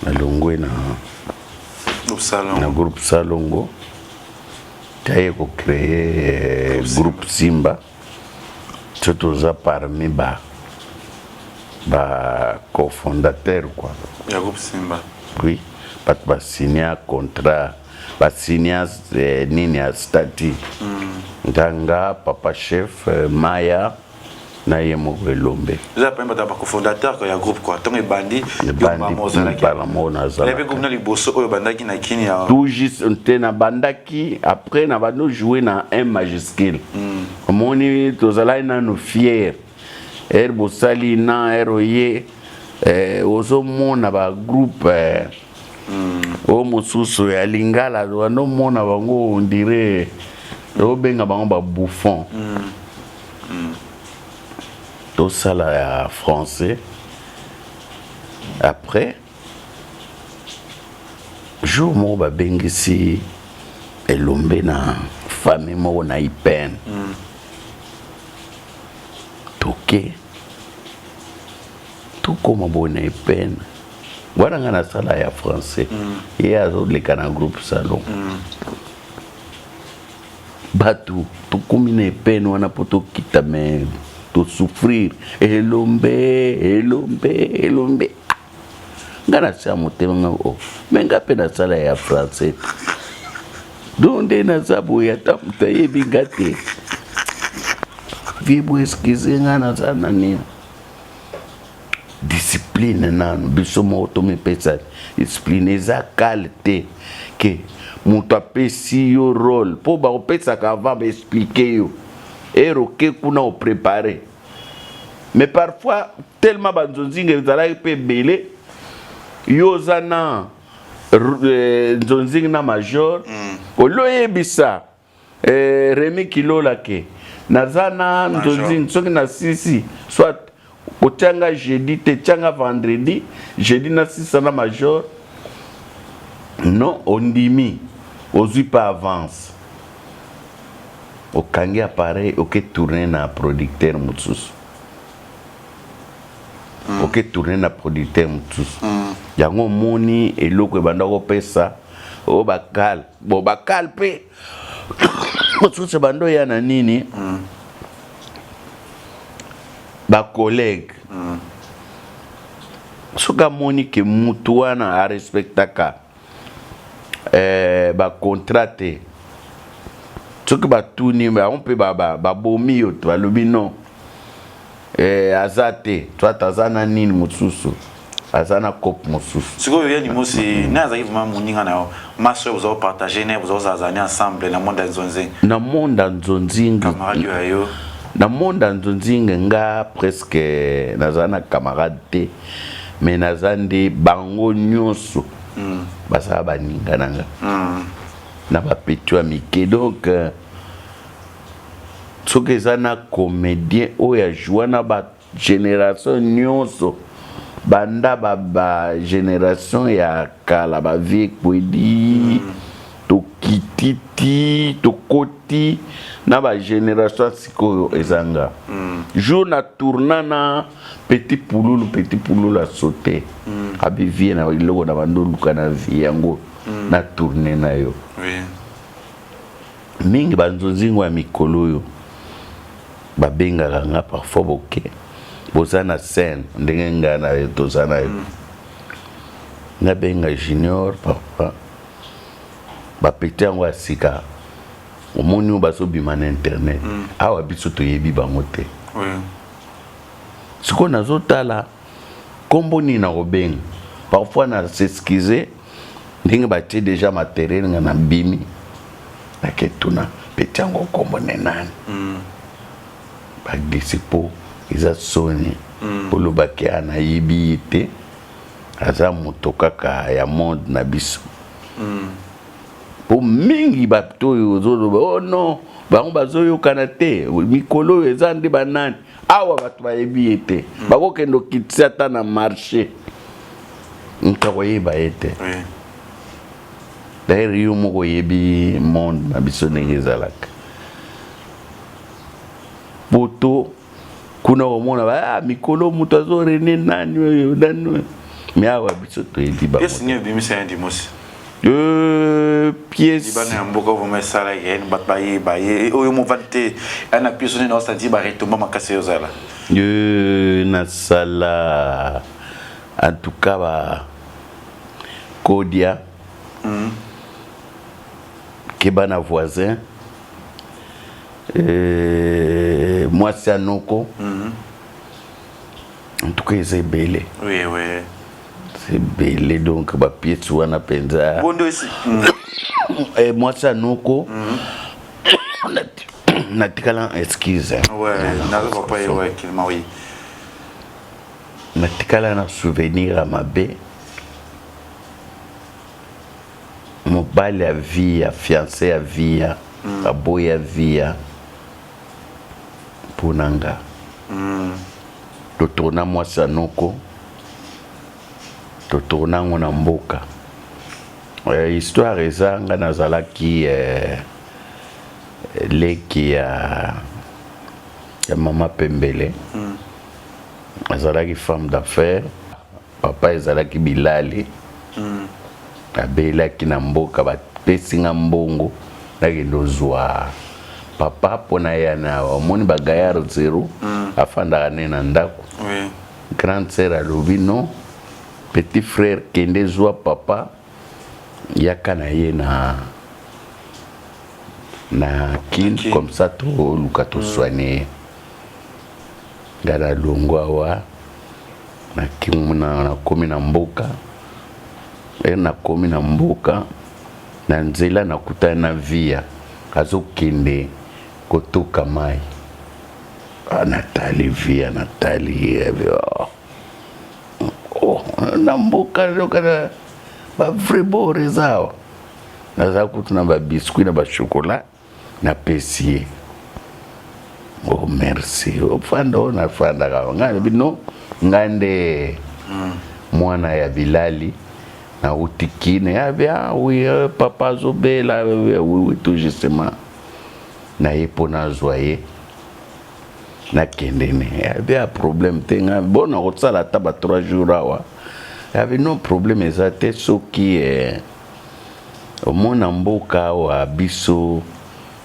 [SPEAKER 3] Alongwe na na groupe Salongo. Taye ko créer euh, groupe Simba. So toza parmi ba ba cofondateur quoi.
[SPEAKER 2] Ya groupe Simba.
[SPEAKER 3] Oui, bato ba signa contrat, ba signa eh, nini ya statut. Mm. Nganga, papa chef, euh, Maya na ye moko Elombe.
[SPEAKER 2] Eza parmi bato ya ba cofondateur ya groupe quoi. Tango ebandi,
[SPEAKER 3] ebandi mbala moko nazalaki.
[SPEAKER 2] Mpe groupe na liboso oyo bandaki na kini ya
[SPEAKER 3] tout juste te na bandaki après na bando jouer na M majuscule. Mm. Omoni tozalaki nanu fier. Ere bosali na ere oye eh, ozomona ba groupe eh, mm. oyo mosusu ya lingala wandomona bango on dirait obenga bango ba bouffon. Mm. Mm. Tosala ya français après jour moko babengisi elombe na famille moko na ipene mm. Toke tokoma boye na ipene wana ngai nasala ya français mm. Ye azoleka na groupe salon mm. Bato tokomi na epene wana mpo tokita me tosouffrir elombe elombe elombe nga nasia motema nga o oh, me nga mpe nasala ya français donc nde naza boye ata moto ayebi nga te vie bo excuse nga naza na nini discipline nanu biso moko tomipesa discipline eza kale te ke moto apesi yo role mpo bakopesaka avant baexplike yo ere oke kuna oprepare mais parfois tellement banzonzinga ezalaki mpe ebele yo oza na eh, nzonzingi na major mm. oloyebisa Eh, Remy Kilola ke naza na nzonzing soki na sisi soit kotia nga jeudi te tia nga vendredi jeudi na sisa na major non ondimi ozwi pa avance okangi appareil oke tourner na producteur mosusu mm. oke tourner na producteur mosusu mm. Yango omoni eloko ebanda kopesa oyo bakale bon bakale mpe mosusu ebanda oya na nini mm. Bacollègue mm. Soki amoni ke mutu wana arespectaka eh, bacontrat te soki batuni bango mpe babomi yo balobi non eh, aza te soit aza na nini mosusu aza na cope mosusu.
[SPEAKER 2] Sikoyo ya limosi mm. Naye azalaki vraiment moninga na yo maso oyo boza kopartage naye boza kozala ne ensemble na monde ya nzonzinga
[SPEAKER 3] na monde ya nzonzinga
[SPEAKER 2] camarade ya yo
[SPEAKER 3] na monde ya nzonzinga nga presque nazala na camarade te mais naza nde bango nyonso mm. Bazala baninga na nga mm. Na bapetio ya mike donc euh, Soki eza na comedien oyo a joua na ba generation nionso banda ba ba generation ya kala ba vieux Kwedi mm. tokiti ti tokoti na ba generation ya sikoyo eza nga mm. jour na tourna na petit pululu petit pululu a saute mm. abi vie na eloko na bando oluka na vie yango mm. na tourne na yo
[SPEAKER 2] oui.
[SPEAKER 3] Mingi ba nzonzingo ya mikolo oyo babengaka nga parfois boke boza na scène ndenge nga na yo toza na yo mm. nabenga junior parfois bapete yango ya sika omoni oyo bazobima na internet mm. awa biso toyebi bango te
[SPEAKER 2] oui.
[SPEAKER 3] sikoyo nazotala nkombo nini nakobenga parfois na s'excuse ndenge batie deja materiel nga na bimi naketuna peti yango nkombo ne nani mm. baglisi mpo eza soni mm. olobaki a nayebi ye te aza moto kaka ya monde na biso mpo mm. mingi bato oyo ozoloba oh non bango bazoyokana te mikolo oyo eza nde banani awa bato bayebi ye te mm. bakokende okitisi ata na marché moto akoyeba ye te d'ailleurs yo moko oyebi monde na biso ndenge ezalaka poto kuna komona ah, mikolo moto azo rene nani oyo nani oyo me awa biso toyebi
[SPEAKER 2] bango
[SPEAKER 3] Euh, pièce
[SPEAKER 2] libana ya mboka vraiment esalaki ye bato bayeba ye oyo movandi te ya na pièce nini osanti baretomba makasi oyo ozala
[SPEAKER 3] euh, nasala en tout cas ba kodia mm. keba na voisin euh, mwasi ya noko mm -hmm. en tout cas eza ebele
[SPEAKER 2] oui, oui.
[SPEAKER 3] ebele donc ba pièces wana mpenza
[SPEAKER 2] bondo esi
[SPEAKER 3] eh, mwasi ya noko mm. natikala excuse
[SPEAKER 2] ouais,
[SPEAKER 3] natikala na souvenir ya mabe mobali ya vie ya fiancé ya vie ya mm. aboyi ya vie ya mpo na nga mm. totourna mwasi ya noko totourna yango na mboka eh, histoire eza nga nazalaki eh, leki ya, ya mama pembele mm. azalaki femme d'affaires papa ezalaki bilali mm. abelaki na mboka bapesi nga mbongo nakende ozwa papa mpo na ya na omoni bagayard zero mm. afandaka ne na ndako
[SPEAKER 2] oui.
[SPEAKER 3] Grande sœur alobi non petit frère kende zwa papa yaka na ye na na kin okay. comme ça toluka tosoigne ye nga nalongwa awa nakomi na mboka e nakomi na mboka na nzela nakutani na via azokende kotoka mai Ah, natali via natali ye oh. oh, na mboka yoka na ba vrai bord eza awa naza kutu na babiscuit na bachokolat napesi ye oh merci ofanda oyo nafandaka ngai nabi no ngai nde mm. mwana ya bilali nauti kine abi ah oui euh, papa azobela oui oui tout justement naye mpo nazwa ye nakende ne abi ya problème te nga bon nakosala ata ba 3 jours awa abi non problème eza te soki eh, omona mboka awa biso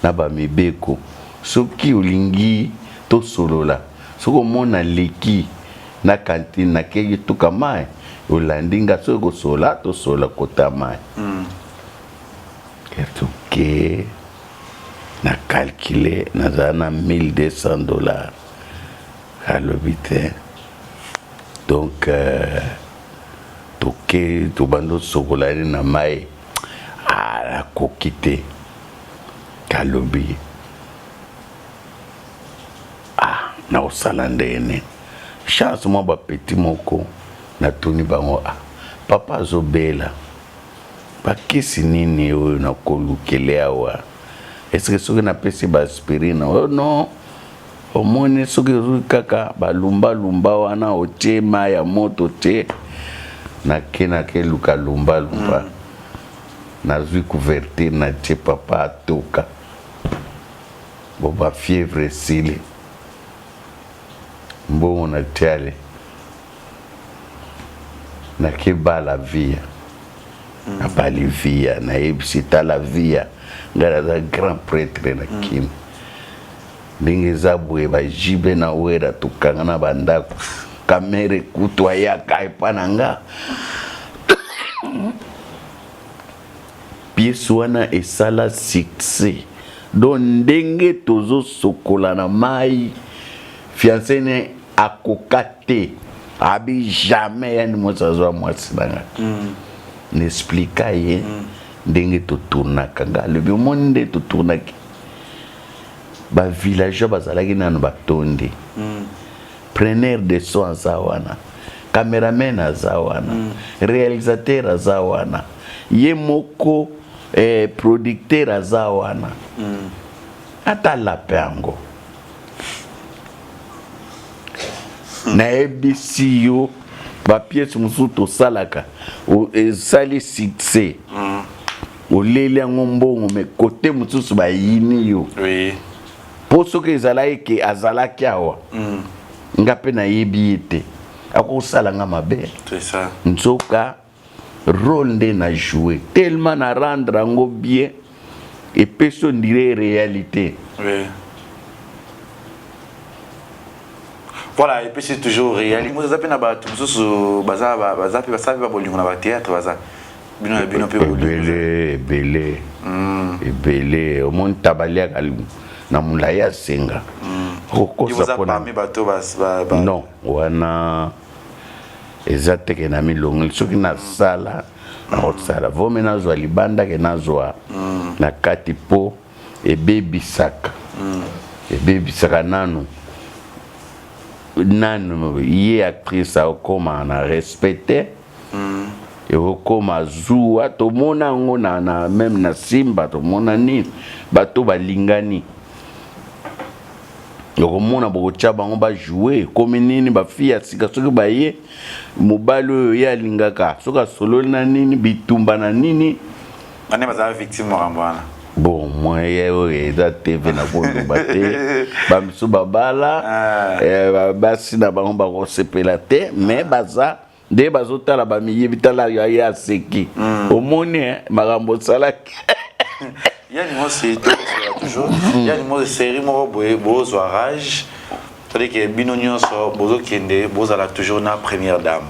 [SPEAKER 3] na bamibeko soki olingi tosolola soki omona leki na kantine nakei tuka mai olandi nga soki kosola tosola kota mai mm. toke na calcule nazala na 1200 dollars alobi te donc euh, toke tobandi osokola ye na mai akoki te kalobi ah nakosala ndenge nini chance mwa bapeti moko natuni bango ah papa azobela Ba kisi nini oyo nakolukele awa? Est-ce que soki napesi ba aspirine? Oh non, omoni soki ozwi kaka balumbalumba wana, otie mai ya moto te. Nake nakeluka lumbalumba, nazwi couverture, natie papa atoka bo ba fièvre esili. Mbongo na tiale, nakebala via, nabali via, nayebisi tala via, ngai naza grand prêtre na Kini. Ndenge eza boye, bajibe na wera tokanga na bandako, kamere kutu ayaka epa na nga. Pièce wana esala succès. Donc ndenge tozosokola na mai, fiancé ne akoka te, abi jamais yani mwasi azwa mwasi na nga. Naexplika ye ndenge totournaka. Nga alobi omoni nde totournaki, bavillageois bazalaki nano batondi, preneur de son aza wana, cameraman aza wana, réalisateur aza wana, ye moko producteur aza wana, ata lape yango. Nayebisi yo, bapièce mosusu tosalaka esali succès, oleli yango mbongo, mais kote mosusu bayini yo. Mpo soki ezalaki ke azalaki awa, nga mpe nayebi ye te, akosala nga mabe.
[SPEAKER 2] C'est ça.
[SPEAKER 3] Nzoka rôle nde na joué tellement na rendre yango bien, epesi on dirait réalité.
[SPEAKER 2] Oui. Voilà, et puis c'est toujours réalité. Moi, ça na bato mosusu baza baza mpe basala mpe babolingo na bathéâtre, baza bino na bino mpe bolingo.
[SPEAKER 3] Ebele, ebele, ebele. Omoni tabaliaka na molai, asenga okokosa.
[SPEAKER 2] Boza
[SPEAKER 3] mpona
[SPEAKER 2] parmi bato
[SPEAKER 3] Non, wana eza teke na milongoli. Soki nasala, nakosala vomi, nazwa libanda ke nazwa na kati, mpo ebebisaka, ebebisaka nanu nanu ye actrice akokóma na respect te, ekokóma zuwa. Tomona yango na même na Simba, tomona nini, bato balingani, okomona bokotya bango bajoue, ekomi nini, bafille ya sika soki baye, mobali oyo ye alingaka soki asololi na nini, bitumba na nini.
[SPEAKER 2] Bane bazala victime makambo wana?
[SPEAKER 3] Bon, moyen oyo eza TV na koloba te. Bamisu babala, basi na bango bakosepela te, mais baza nde bazotala, bamiyebi. Tala ye aseki, omoni makambo osalaki.
[SPEAKER 2] Yani mosi, toujours yani mosi, série moko boye bozwa rage, c'est-à-dire que bino nyonso bozokende, bozala toujours na première dame,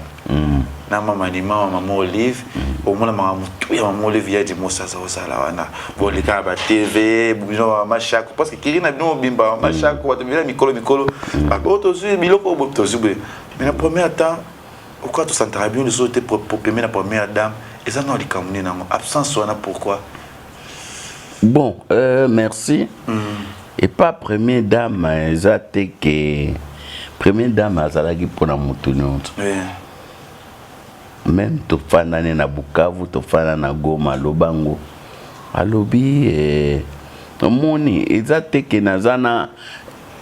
[SPEAKER 2] na mama ni mama, mama Olive. Omona makambo tu ya mama Olive, ya dimosi aza kozala wana, boleka na batv bino mama Shako, parce que kiri na bino mobimba mama Shako, bato bino mikolo mikolo oyo tozwi biloko oyo tozwi boye. Mais na premier temps okoka tosantaka bino lisusu te pembeni na première dame. Eza na likambo nini nango, absence wana, pourquoi?
[SPEAKER 3] Bon, merci. Et pas première dame, eza te ke première dame azalaki mpona motu nyonso. Même tofandani na Bukavu, tofanda na Goma, alobango, alobi omoni eza te ke naza na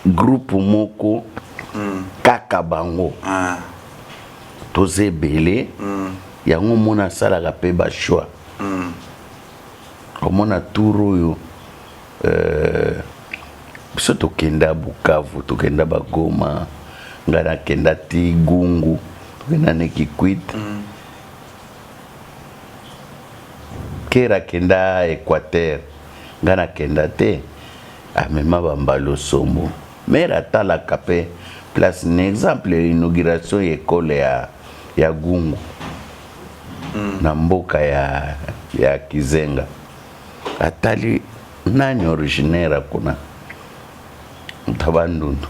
[SPEAKER 3] groupe moko kaka bango. Toza ebele. Yango omona asalaka mpe bachoix. Omona tour oyo, biso tokenda Bukavu, tokenda Bagoma, ngai nakenda ti Gungu, tokenda ne Kikwit. Kera akenda Équateur, ngai nakenda te, amema bambala osombo mere atalaka mpe place. Na exemple, inauguration ya ekole ya Gungu na mboka ya Kizenga, atali nani originaire kuna, moto Bandundu,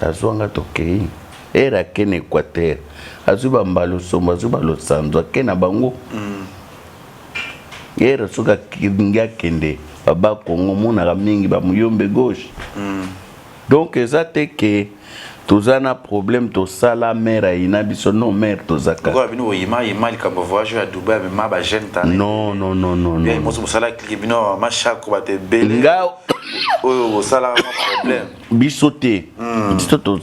[SPEAKER 3] azwanga tokei. Ere ake na Équateur, azwi bambala osombo, azwi balosanzo, ake na bango. Ere soki alingi akende baba Kongo, omonaka mingi bamuyombe gauche. Donc eza te ke Toza na problème tosala mère ayina biso non mère toza kaka.
[SPEAKER 2] Lokola bino boyima yima likambo voyage ya Dubai amema ba jeune tana.
[SPEAKER 3] Non non non non.
[SPEAKER 2] Bien moso bosala clique bino ma chako bato ebele.
[SPEAKER 3] Nga
[SPEAKER 2] oyo bosala ma problème.
[SPEAKER 3] Biso te. Hmm. Biso to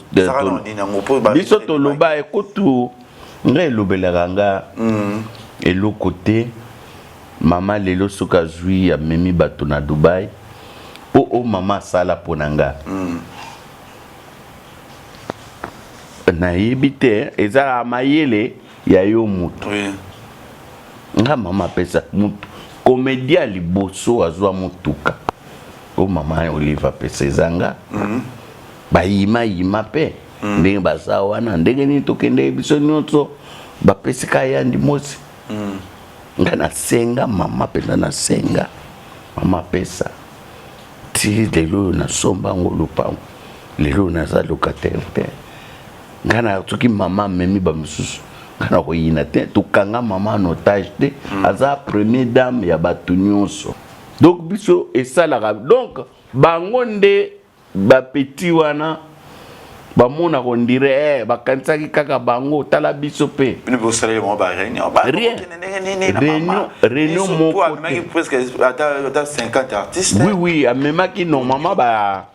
[SPEAKER 3] biso toloba ekutu nga elobelaka nga hmm. eloko te mama lelo soki azwi amemi bato na Dubai po o mama asala mpo na nga. Hmm. Nayebi te eza mayele ya yo mutu.
[SPEAKER 2] Oui.
[SPEAKER 3] Nga mama apesa mutu comédien ya liboso azwa motuka o mama Olive apesa eza nga. Mm -hmm. Bayima yima pe mm. ndenge baza wana ndenge nini tokende biso nyonso bapesi ka yandi mosi mm. nga nasenga mama mpenza nasenga mama apesa Ti lelo oyo nasomba yango lopango, lelo oyo naza locataire te. Nga na soki mama amemi ba misusu nga na koyina te, tokanga mama en otage te, mm. aza premier dame ya bato nyonso. Donc biso esalaka donc bango nde ba petit wana bamonaka ondire eh, bakanisaki kaka bango tala biso mpe
[SPEAKER 2] bino bosaleli bango ba réunion ba
[SPEAKER 3] rien réunion réunion moko
[SPEAKER 2] amemaki presque ata ata 50 artistes
[SPEAKER 3] oui oui amemaki normalement ba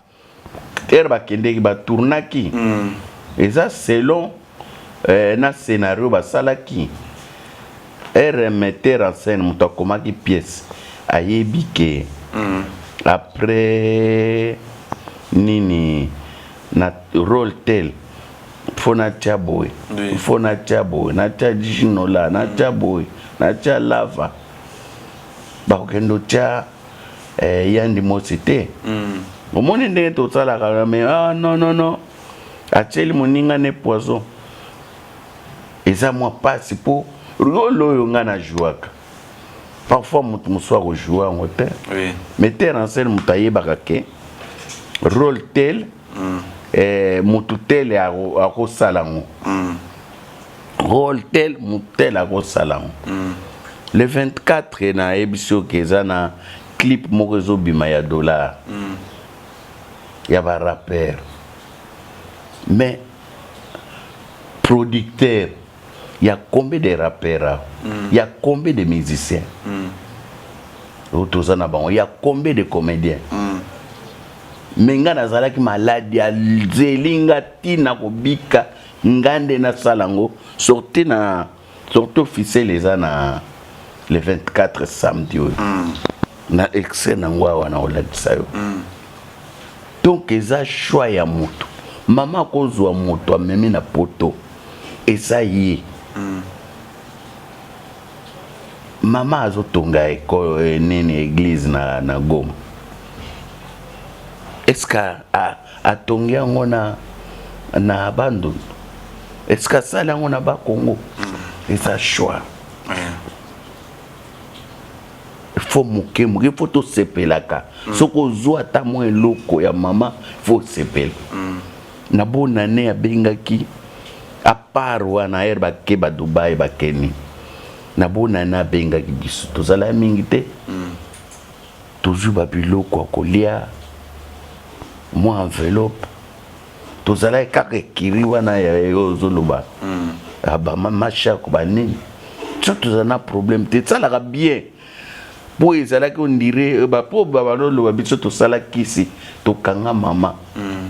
[SPEAKER 3] ere bakendeki batournaki mm. eza selon eh, na scénario basalaki ere metteur en scène moto akomaki pièce ayebi ke mm. après nini na role tel faut natia boye oui. faut natia boye natia jinola natia boye natia lava bakokende otya eh, yandi mosi te mm. omoni ndenge tosalaka me ah, non non non atieli moninga ne poison eza mwa mpasi mpo role oyo ngai na jouaka parfois moto mosusu akojoue yango te
[SPEAKER 2] oui.
[SPEAKER 3] metteur en scène moto ayebaka ke role tel mm. eh, moto tel akosala yango mm. role tel moto tel akosala yango mm. le 24 nayebisi yo ke eza na clip moko ezobima ya dollar mm. ya barappeur mais producteur ya combien de rappeurs awa mm. ya combien de musiciens mm. oyo toza na bango ya combien de comédiens mm. me nga nazalaki maladi azeli nga ntina kobika nga nde nasala yango sorti na sorti officielle eza na le 24 samedi oyo mm. na excès nango awa na kolakisa yo mm. Donc eza choix ya mutu. Mama akozua mutu amemi na poto eza ye. Mm. Mama azotonga ekole eh, nini eglise na, na Goma. Est-ce que atongi yango na na Bandundu? Est-ce que asali yango na Bakongo? Mm. Eza choix.
[SPEAKER 2] Yeah.
[SPEAKER 3] Faut moke moke faut tosepelaka mm. soki ozwa ata mwa eloko ya mama faut osepela mm. na bonne année abengaki apart wana ere bake ba Dubai bakeni na bonne année abengaki biso tozalaki mingi te mm. tozwi babiloko ya kolia mwa enveloppe tozalaki kaka ekiri wana ya yo ozoloba mm. ah, bamamashako banini so tozala na problème te esalaka bien mpo ezalaki ondire mpo babaloloba biso tosala kisi tokanga mama mm.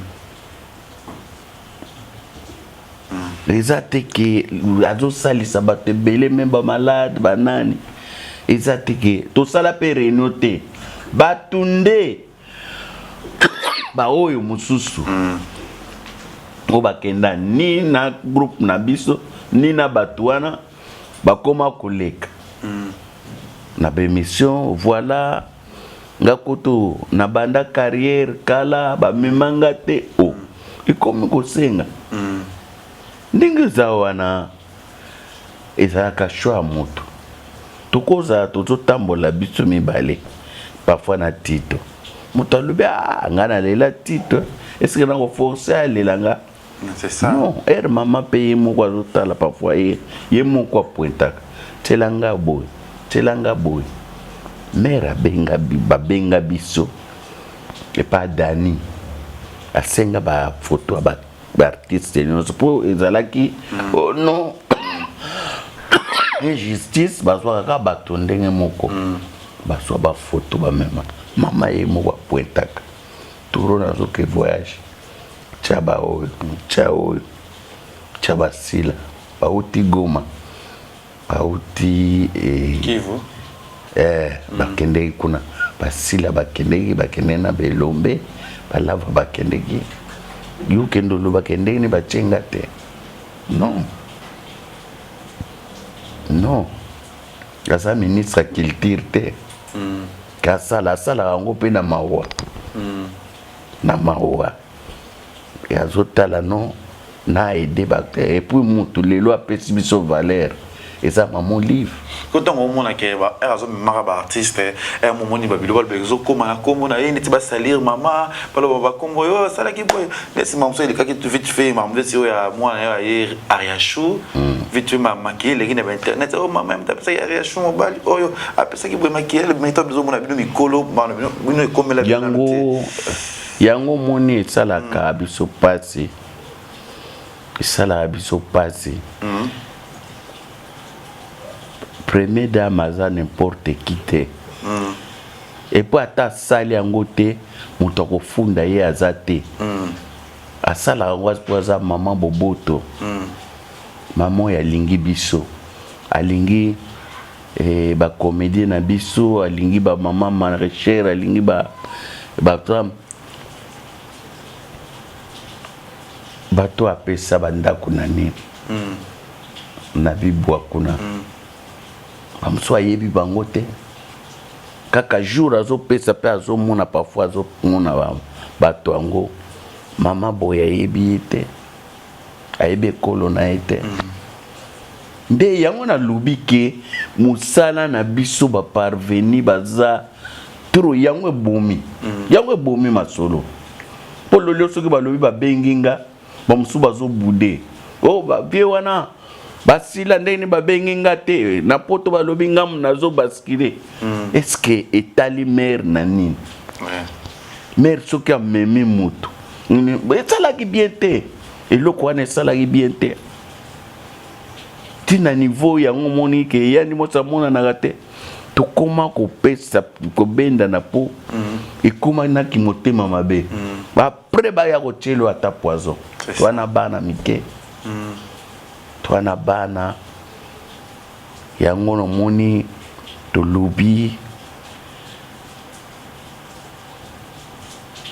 [SPEAKER 3] Mm. eza te ke azosalisa bato ebele me bamalade banani eza te ke tosala mpe réunion te bato nde baoyo mosusu mm. oyo bakenda ni na groupe na biso ni na bato wana bakoma koleka mm. na baemission voilà nga kutu nabanda carrière kala bamema nga te o oh. ekomi kosenga mm. ndenge eza wana Ezalaka choix ya mutu. Tokozala tozotambola biso mibale parfois na Tito. Moto alobi ah nga nalela Tito. Est-ce que nako forcer alela nga?
[SPEAKER 2] C'est ça.
[SPEAKER 3] Non, heure mama pe ye moko azotala parfois ye, ye moko apointaka. Tiela nga boye, tiela nga boye. Mère abenga babenga biso epa Dani asenga ba photo ya ba. Baartiste nyonso mpo ezalaki mm. oh, non injustice bazwaka kaka bato ndenge moko mm. Bazwa bafoto bamema mama ye moko apointaka toro nazoke voyage tya baoyo tya oyo tya basila bauti Goma bauti eh,
[SPEAKER 2] Kivu
[SPEAKER 3] eh, mm. Bakendeki kuna basila bakendeki bakendeki na belombe balava bakendeki yo kende oloba kendeki ni batyenga te non non aza ministre ya culture te mm. Kasala asalaka yango mpe na mawa mm. Na mawa azotala no na aide bato epuis mutu lelo apesi biso valeur eza mama Olive.
[SPEAKER 2] Ko ntango omona ke ba heure azomemaka ba artiste heure momoni ba biloko baloba ezokoma na kombo na ye neti basalir mama baloba bakombo oyo asalaki boye neti mama mosusu elekaki vite fait mama neti oyo ya mwana yo aye Ariachou vite fait makili eleki na bainternet oyo mama moto apesaki Ariachou mobali oyo apesaki boye makili mai to bizomona bino mikolo bino ekomela
[SPEAKER 3] yango yango omoni esalaka biso pasi esalaka biso pasi. Premier dame aza n'importe qui te mm. Epuis ata asali yango te moto akofunda ye aza te mm. Asalaka yango mpo aza mama boboto mm. Mama oyo alingi biso alingi eh, bacomédien na biso alingi bamama maraîchère alingi bato bato apesa bandako na nini mm. Na bibwa kuna mm. Bamosusu ayebi bango te kaka jour azopesa mpe azomona parfois azomona bato yango mama boye ayebi ye te ayebi ekolo na ye te mm. Nde yango nalobi ke mosala na biso baparveni baza trop yango ebomi mm. Yango ebomi masolo mpo lolio soki balobi babengi nga bamosusu bazobude o oh, bavie wana basila ndenge nini babengi nga te na poto balobi ngamu nazobaskile mm. Estce etali mare na nini ouais. Mare soki amemi motu esalaki bien te eloko wana esalaki bien te ntina niveau yango omoni ke eyani mosi amonanaka te tokoma kopesa kobendana mpo mm. Ekoma naki motema mabe mm. Après baya kotielo ata poison wana bana mike mm. Twana bana yango nomoni tolobi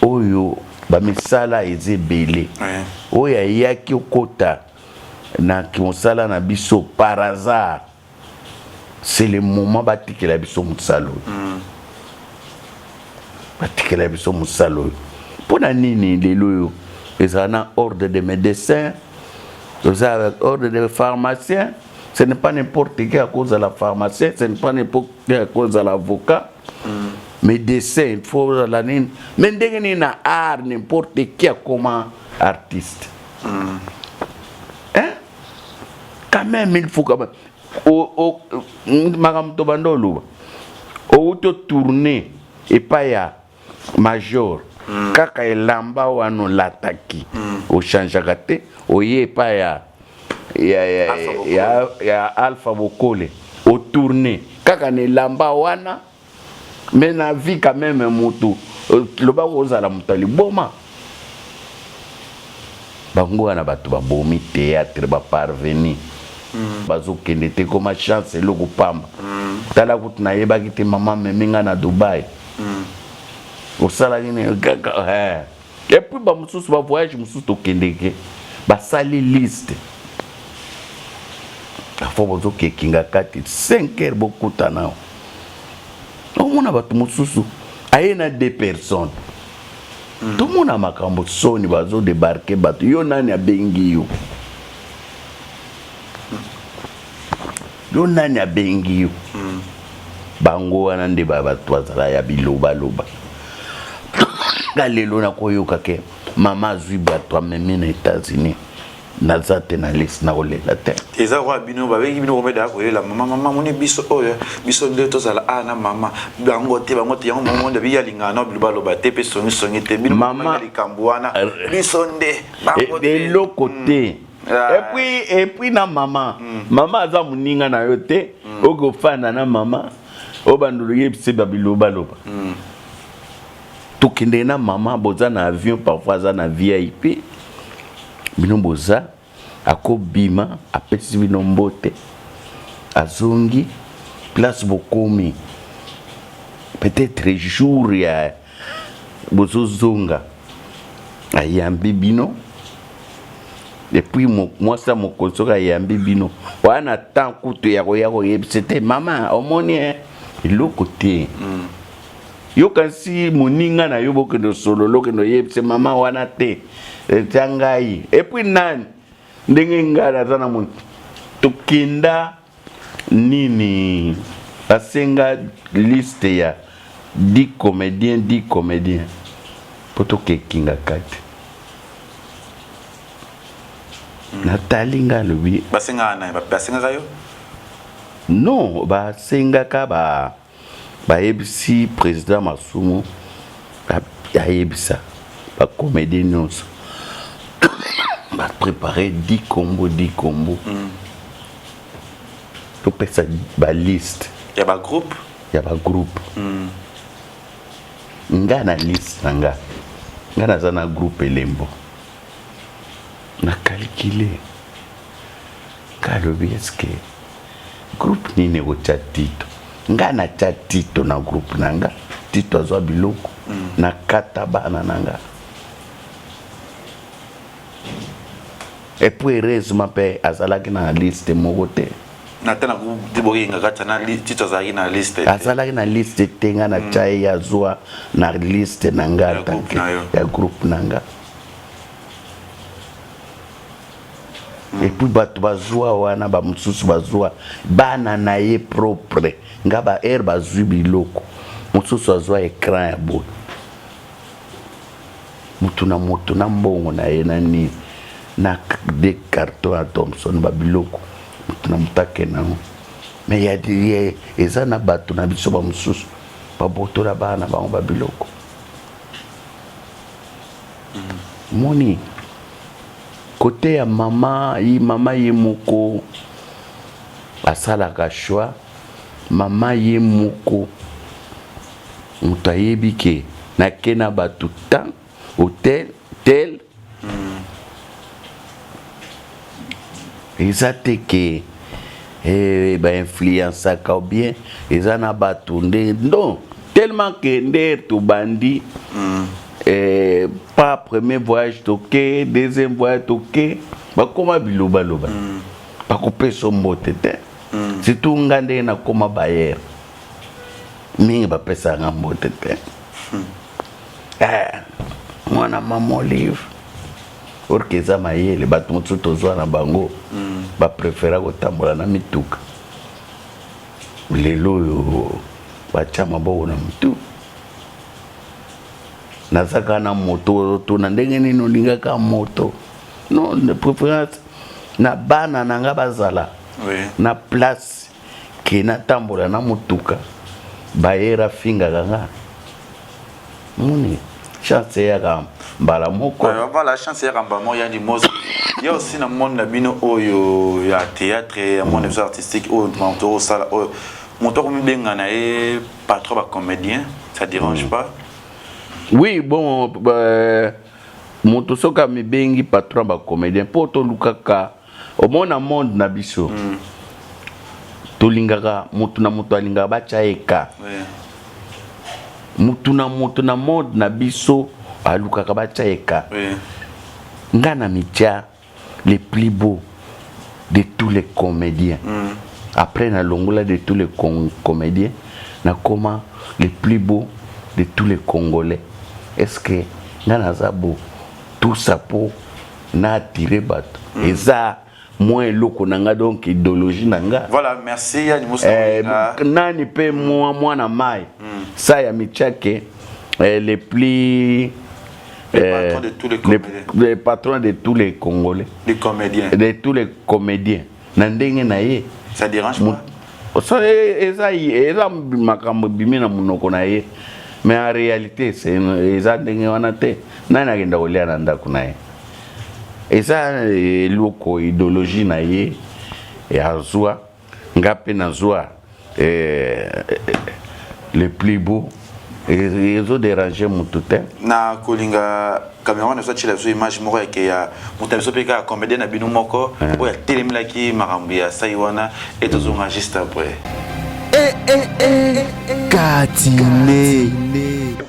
[SPEAKER 3] oyo bamisala eza ebele oyo ayaki okota na mosala na biso par hasard c'est le moment batikela biso mosala oyo mm. Batikela biso mosala oyo mpo na nini lelo oyo ezala na ordre de médecin oza avec ordre de pharmacien ce n'est pas n'importe qui akozala pharmacien ce n'est pas n'importe qui akozala avocat mm. Médecin il faut ozala nini mais ndenge nini na art n'importe qui akoma artiste mm. Hein? Quand même il faut quand même makambo tobanda oloba outi otourne epai ya major mm. Kaka elamba wana olataki mm. Ochangeaka te oye epai ya, ya, ya, ya, ya Alpha Bokole otourne kaka na elamba wana mais na vie quand même mutu loba kozala moto ya liboma bango wana bato babomi théâtre baparveni mm. Bazokende te koma chance eloko pamba mm. Tala kutu nayebaki te mama amemi nga na Dubai mm. Osalaki nini kaka eh. Et puis bamosusu bavoyage mosusu tokendeke basali liste afo bozokekinga kati 5 heures bokutana omona bato mosusu aye na deux personnes mm. Tomona makambo soni bazodebarke bato yo nani abengi yo yo nani abengi yo mm. Bango wana nde bato bazala ya bilobaloba nga lelo nakoyoka ke mama azwi bato amemi na États-Unis. Naza te na liste, nakolela te.
[SPEAKER 2] Eza roi bino babengi bino komeda kolela mama mama moni biso oyo biso nde tozala a na mama bango te bango te yango mama nde biya lingana na biloba loba te pe songi songi te bino mama likambo wana biso nde bango te
[SPEAKER 3] eloko te. Et puis na mama, mama aza moninga na yo te. Okofanda na mama oyo bandolo yebise babiloba loba. Tokende na mama, boza na avion, parfois aza na VIP, bino boza, akobima, apesi bino mbote, azongi place bokomi. Peut-être jour ya bozozonga, ayambi bino. Et puis mwasi ya mokonzi soki ayambi bino wana, temps kutu ya koya koyebisa te mama omoni eloko te. Yokanisi moninga na yo, bokende osolola, okende oyebisa mama wana te, tia ngai. Et puis nani ndenge ngai naza na moto, tokenda nini, basenga liste ya 10 comédien, 10 comédien mpo tokekinga kati. Natali ngai, alobi
[SPEAKER 2] Basengaka nani? Basengaka yo?
[SPEAKER 3] Non, basengaka ba bayebisi président Masumu ayebisa bacomédien nyonso baprépare 10 kombo, 10 kombo. Topesa baliste
[SPEAKER 2] ya bagroupe.
[SPEAKER 3] Ya bagroupe. Nga na liste na nga, nga naza na groupe Elembo. Na calcule nga, alobi eske groupe nini ekotya Tito? Nga natya Tito na groupe na nga. Tito azwa biloko. Nakata bana na nga. Et puis heureusement mpe azalaki na liste moko te.
[SPEAKER 2] Na te na groupe boyenga kati na Tito azalaki na liste?
[SPEAKER 3] Azalaki na liste te. Nga natya ye, azwa na liste na nga ya groupe na nga. Et puis bato bazwa wana, bamosusu bazwa bana na ye propre. Nga ba aire bazwi biloko, mosusu azwa écran ya boye. Motu na motu na mbongo na ye na nini, na de carton ya Thomson, babiloko motu na motu akende yango. Mais ya eza na bato na biso bamosusu babotola bana na bango babiloko. Moni kote ya mama ye, mama ye moko asalaka choix. Mama ye moko moto ayebi ke nake na bato tant hotel tel. Eza te ke bainfluençaka ou bien eza na bato nde non, tellement ke nde tobandi pas premier voyage toke, deuxième voyage toke, bakoma bilobaloba. Bakopesa mbote te. Surtout nga ndenge nakoma bayere mingi, bapesaka mbote te. Mwana mama Olive orke eza mayele. Bato mosusu tozwa na bango bapréféra kotambola na mituka. Lelo oyo batya maboko na motu, naza kaka na moto. Ozotuna ndenge nini olingaka moto? Non, de préférence na bana na nga bazala na place ke natambola na motuka. Bayera afingaka nga, moni chance eyaka mbala moko.
[SPEAKER 2] Voilà, chance eyaka mbala moko. Yandi Mosi ya aussi na monde na bino oyo ya théâtre, ya monde biso artistique oyo tokosala oyo, moto akomibenga na ye patron bacomédien, ça dérange pas?
[SPEAKER 3] Oui, bon, moto soki amibengi patron bacomédien, mpo tolukaka omona monde na biso, tolingaka motu na moto alingaka batya ye ka. Motu na moto na monde na biso alukaka batya ye ka. Nga na mitya les plus beaux de tous les comédiens. Après nalongola de tous les comédiens, nakoma les plus beaux de tous les Congolais. Est ce que nga naza beau? Tout ça po na attirer bato. Eza mwa eloko na nga, donc idéologie na nga.
[SPEAKER 2] Voilà, merci Yani.
[SPEAKER 3] Nani mpe mwa mwana mai sa ya mitiake, les plus
[SPEAKER 2] Le patron de tous les comédiens.
[SPEAKER 3] Le, le patron de tous les Congolais.
[SPEAKER 2] Les comédiens.
[SPEAKER 3] De tous les comédiens. Na ndenge na ye.
[SPEAKER 2] Ça dérange pas.
[SPEAKER 3] Ça eza eza makambo bimi na munoko na ye. Mais en réalité c'est eza ndenge wana te. Nani akenda kolia na ndako na ye. Eza eloko idéologie na ye azwa nga mpe nazwa eh, le plus beau ezo déranger motu te.
[SPEAKER 2] Na kolinga cameroun na biso atiela biso image moko yake ya moto na biso mpe kaka comédien na bino moko oyo atelemelaki makambo ya sai wana e tozonga juste après.
[SPEAKER 1] Katine.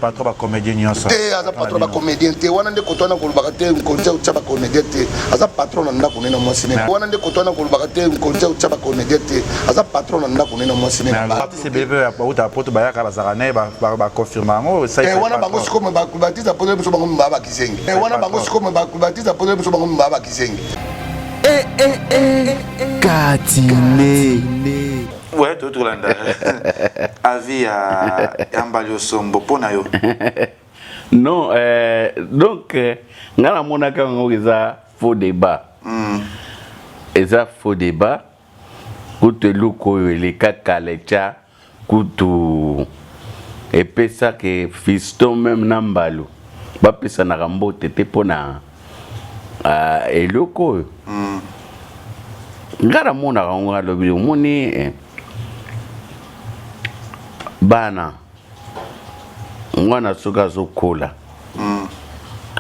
[SPEAKER 2] Patron bacomédien nyonso.
[SPEAKER 4] Te, aza patron bacomédien te. Wana nde koto wana kolobaka te kotia otya bacomédien te. Aza patron na ndako ne na mwasi ne. Wana nde koto wana kolobaka te kotia otya bacomédien te. Aza patron na ndako ne na mwasi ne.
[SPEAKER 2] Artiste ebele mpe bauta poto bayaka, bazalaka na ye, baconfirme yango.
[SPEAKER 4] Wana bango sikoyo batisa poto biso, bango baa bakizengi. Wana bango sikoyo batisa poto biso, bango baa bakizengi.
[SPEAKER 1] Katine.
[SPEAKER 2] Ouais, tolanda avis ya Mbali Osombo mpo na yo.
[SPEAKER 3] Non, donc nga namonaka yango eza faux débat. Eza faux débat. Kutu eloko oyo eleka kala, etya kutu epesaka fiston même na Mbalu bapesanaka mbote te mpona eloko oyo. Nga namonaka yango, alobi omoni bana mwana soki azokola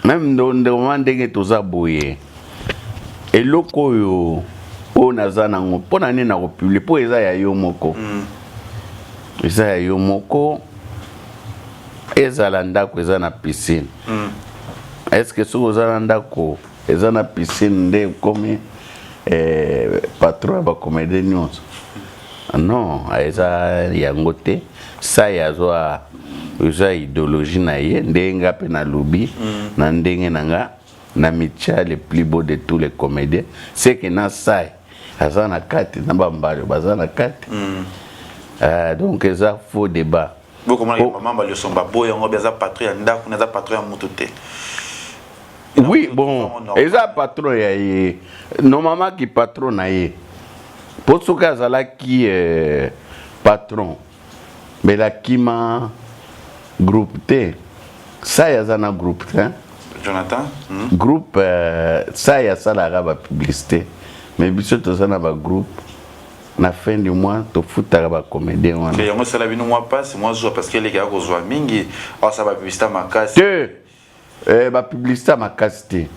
[SPEAKER 3] même ndoma ndenge toza boye, eloko oyo oyo naza nango mpo na nini nakopublier? Mpo eza ya yo moko. Eza ya yo moko. Ezala ndako eza na piscine. Est-ce soki oza na ndako eza na piscine nde ekomi patron ya bacomédien nyonso? Non, eza yango te. Sai azwa eza idéologie na ye. Ndenge nga mpe nalobi na ndenge na nga na mitia le plus beau de tous les comédiens, c'est que na Sai aza na kati, na bambalo baza na kati. Donc eza faux débat.
[SPEAKER 2] Bokomona mama Mbali Osomba boyo yango, aza patron ya ndako, aza patron ya moto te.
[SPEAKER 3] Oui, bon, eza patron ya ye, normalement ki patron na ye, mpo soki azalaki patron mbele akima groupe te. Sai aza na groupe te.
[SPEAKER 2] Jonathan.
[SPEAKER 3] Groupe Sai asalaka bapublicité, mais biso toza na bagroupe, na fin du mois tofutaka bacomédien wana.
[SPEAKER 2] Yango esala bino mwa mpasi, mwa zuwa, parce que elekaka kozwa mingi, asala bapublicité makasi.
[SPEAKER 3] Te, bapublicité makasi te.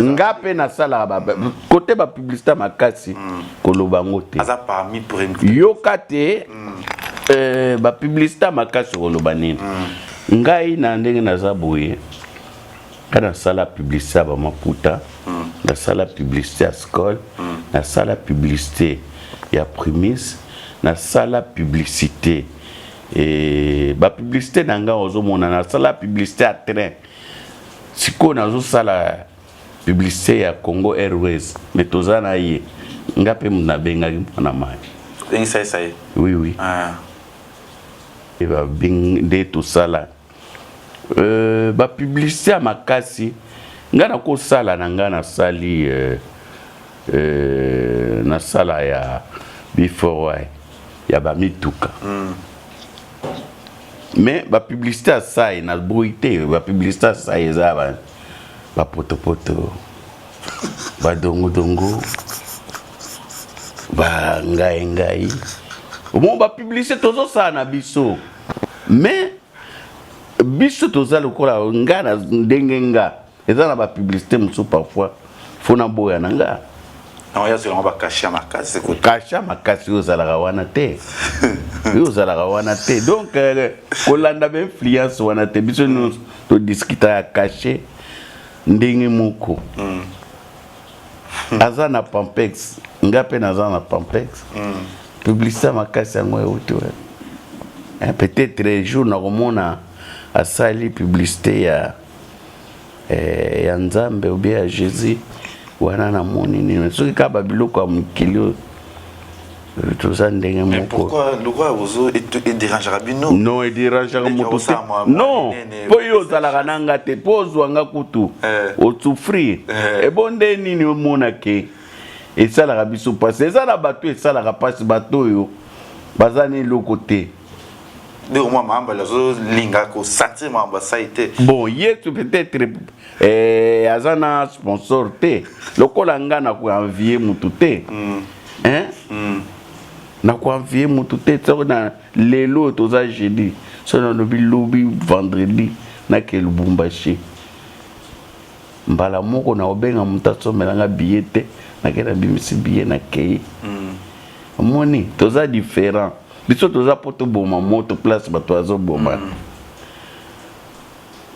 [SPEAKER 3] Nga mpe nasalaka kote bapublicité makasi. Koloba yango te.
[SPEAKER 2] Aza parmi.
[SPEAKER 3] Yoka te. Bapublicité makasi, koloba nini? Ngai na ndenge naza boye, nga nasala publicité ya bamaputa, nasala publicité ya Skol, nasala publicité ya Primis, nasala publicité e, bapublicité na ngai ozomona, nasala publicité ya train. Sikoyo nazosala publicité ya Congo Airways, mais toza na ye, nga mpe moto nabengaki mwana mai.
[SPEAKER 2] Bengisayisa ye.
[SPEAKER 3] Oui.
[SPEAKER 2] Ah.
[SPEAKER 3] Nde tosala bapublicité ya makasi. Ngai nakosala na ngai, nasali nasala ya before ya bamituka. Mais bapublicité ya Sai naboyi te. Bapublicité ya Sai eza bapotopoto, badongodongo, bangai ngai omo bapublicité tozosala na biso. Mais biso toza lokola nga na ndenge nga eza na bapublicité mosusu, parfois fo naboya na nga.
[SPEAKER 2] Yango bacachet ya makasi.
[SPEAKER 3] Cachet makasi oyo ozalaka wana te, oyo ozalaka wana te. Donc kolanda bainfluence wana te. Biso nyonso todiscuta ya cachet ndenge moko. Aza na Pampex, nga mpe naza na Pampex. Publicité makasi yango euti wana. Peut-être jour nakomona asali publicité ya Nzambe ou bien ya Jésus, wana namoni nini. Soki kaka babiloko ya mokili oyo. Toza ndenge moko.
[SPEAKER 2] Pourquoi lokola bozo ederangeaka bino?
[SPEAKER 3] Non, ederangeaka moto te. Non, mpo yo ozalaka na nga te, mpo ozwa nga kutu eh. osouffrir. Eh. Ebo nde nini omona ke esalaka biso mpasi? Eza na bato esalaka mpasi, bato oyo baza na eloko te.
[SPEAKER 2] Ndeko mwa Mahambali azolinga kosentir makambo asali te.
[SPEAKER 3] Bon, ye peut-être eh, aza na sponsor te lokola nga na koenvie mutu te mm. hein? Mm. na koenvie mutu te. Soki na lelo toza jeudi, soki nalobi lobi vendredi nake Lubumbashi, mbala moko na obenga moto asomela nga billet te, nake nabimisi billet, nakei. Omoni, toza différent. Biso toza mpo toboma moto place bato bazoboma.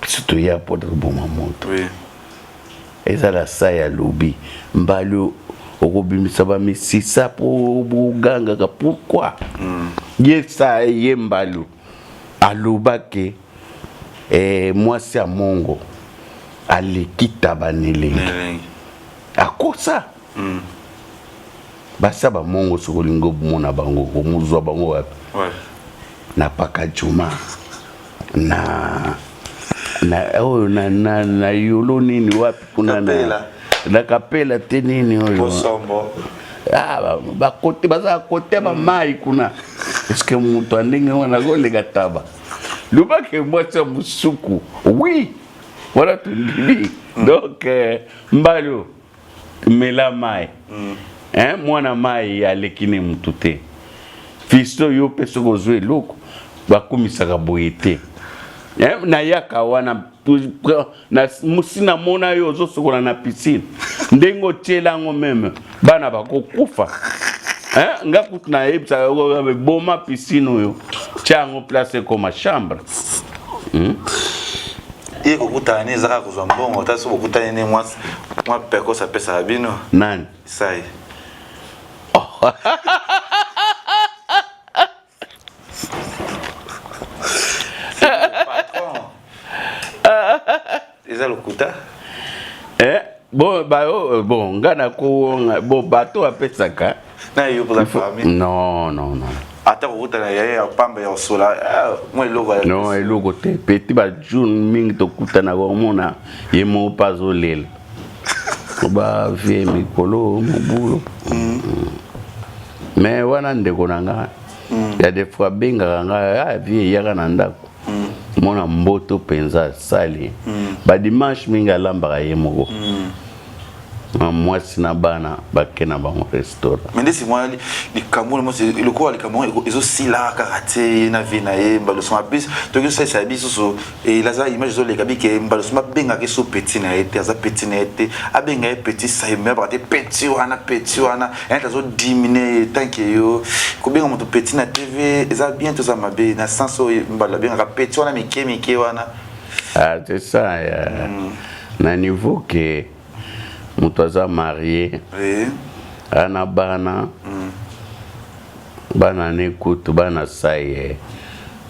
[SPEAKER 3] Biso toya mpo toboma moto. Ezala sa ya lobi mbali okobimisa bamisisa mpo bogangaka pourquoi? Ye sa ye mbalu alobake eh, mwasi ya mongo aleki taba na elengi, akosa. Basi ya bamongo, soki olingi omona bango, okomozwa bango wapi? Na Pakajuma, na na oyo na, na, na yolo nini wapi kuna na, na kapela te nini oyo. Ah, bakote baza kote bamai kuna. Eske moto ya ndenge wana akoleka taba? Lobake mwasi ya mosuku, oui, wana tondimi. Donc eh, mbalo mela mai mm. Hein, mwana mai aleki ne mutu te. Fisto, yo mpe soki ozwa eloko bakumisaka boye te. Hein, nayaka wana si namona yo ozosokola na piscine ndenge otiela yango, meme bana bakokufa. Hein, nga kutu nayebisaka boma piscine oyo, tia yango place ekoma chambre,
[SPEAKER 2] Ye kokutana ne eza kaka kozwa mbongo ta so bokutani ne mwa mwa pekos apesaka bino.
[SPEAKER 3] Nani?
[SPEAKER 2] Sai.
[SPEAKER 3] Oh.
[SPEAKER 2] Patron eza lokuta.
[SPEAKER 3] Eh, bon, ba, oh, bon, nga na ko bon bato apesaka.
[SPEAKER 2] Na yo poza famille?
[SPEAKER 3] Non, non, non.
[SPEAKER 2] Ata kokutana ya ya pamba ya kosola mwa eloko ya
[SPEAKER 3] Non, eloko te. Petit bajour mingi tokutana, komona ye moko mpe azolela ba vie mikolo mobulu. Mais wana ndeko na nga ya des fois abengaka nga: ah, vie, eyaka na ndako. Mona mboto mpenza asali badimanche mingi, alambaka ye moko. Mwasi na bana bake na bango restaurant.
[SPEAKER 2] Mais ndesi mwa likambo mosi lokola likambo yango ezosila kaka te, ye na vie na ye Mbalosoma plus toki osalisa biso so elaza image ezoleka bike. Mbalosoma abengaka so petit na ye te, aza petit na ye te, abenga ye petit saime abaka te petit wana, petit wana yanete azodimine ye. Tant que yo kobenga moto petit na TV eza bien to eza mabe, na sens oyo Mbalo abengaka petit wana mike mike wana?
[SPEAKER 3] Ah, c'est ça ya na niveau ke moto aza marié, ana bana, bana ne kutu bana sai ye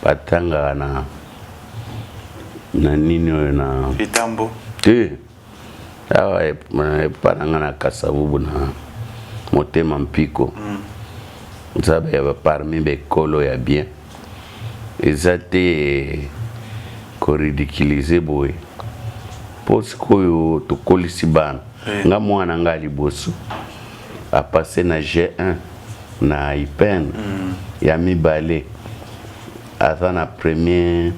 [SPEAKER 3] batangaka na nini oyo na
[SPEAKER 2] Litambo.
[SPEAKER 3] Te, awa epa na nga na Kasavubu, na Motema Mpiko. Eza parmi bekolo ya bien, eza te koridiculiser boye, mpo sikoyo tokolisi bana. Nga mwana nga liboso apasse na G1 na IPN, ya mibale aza na premier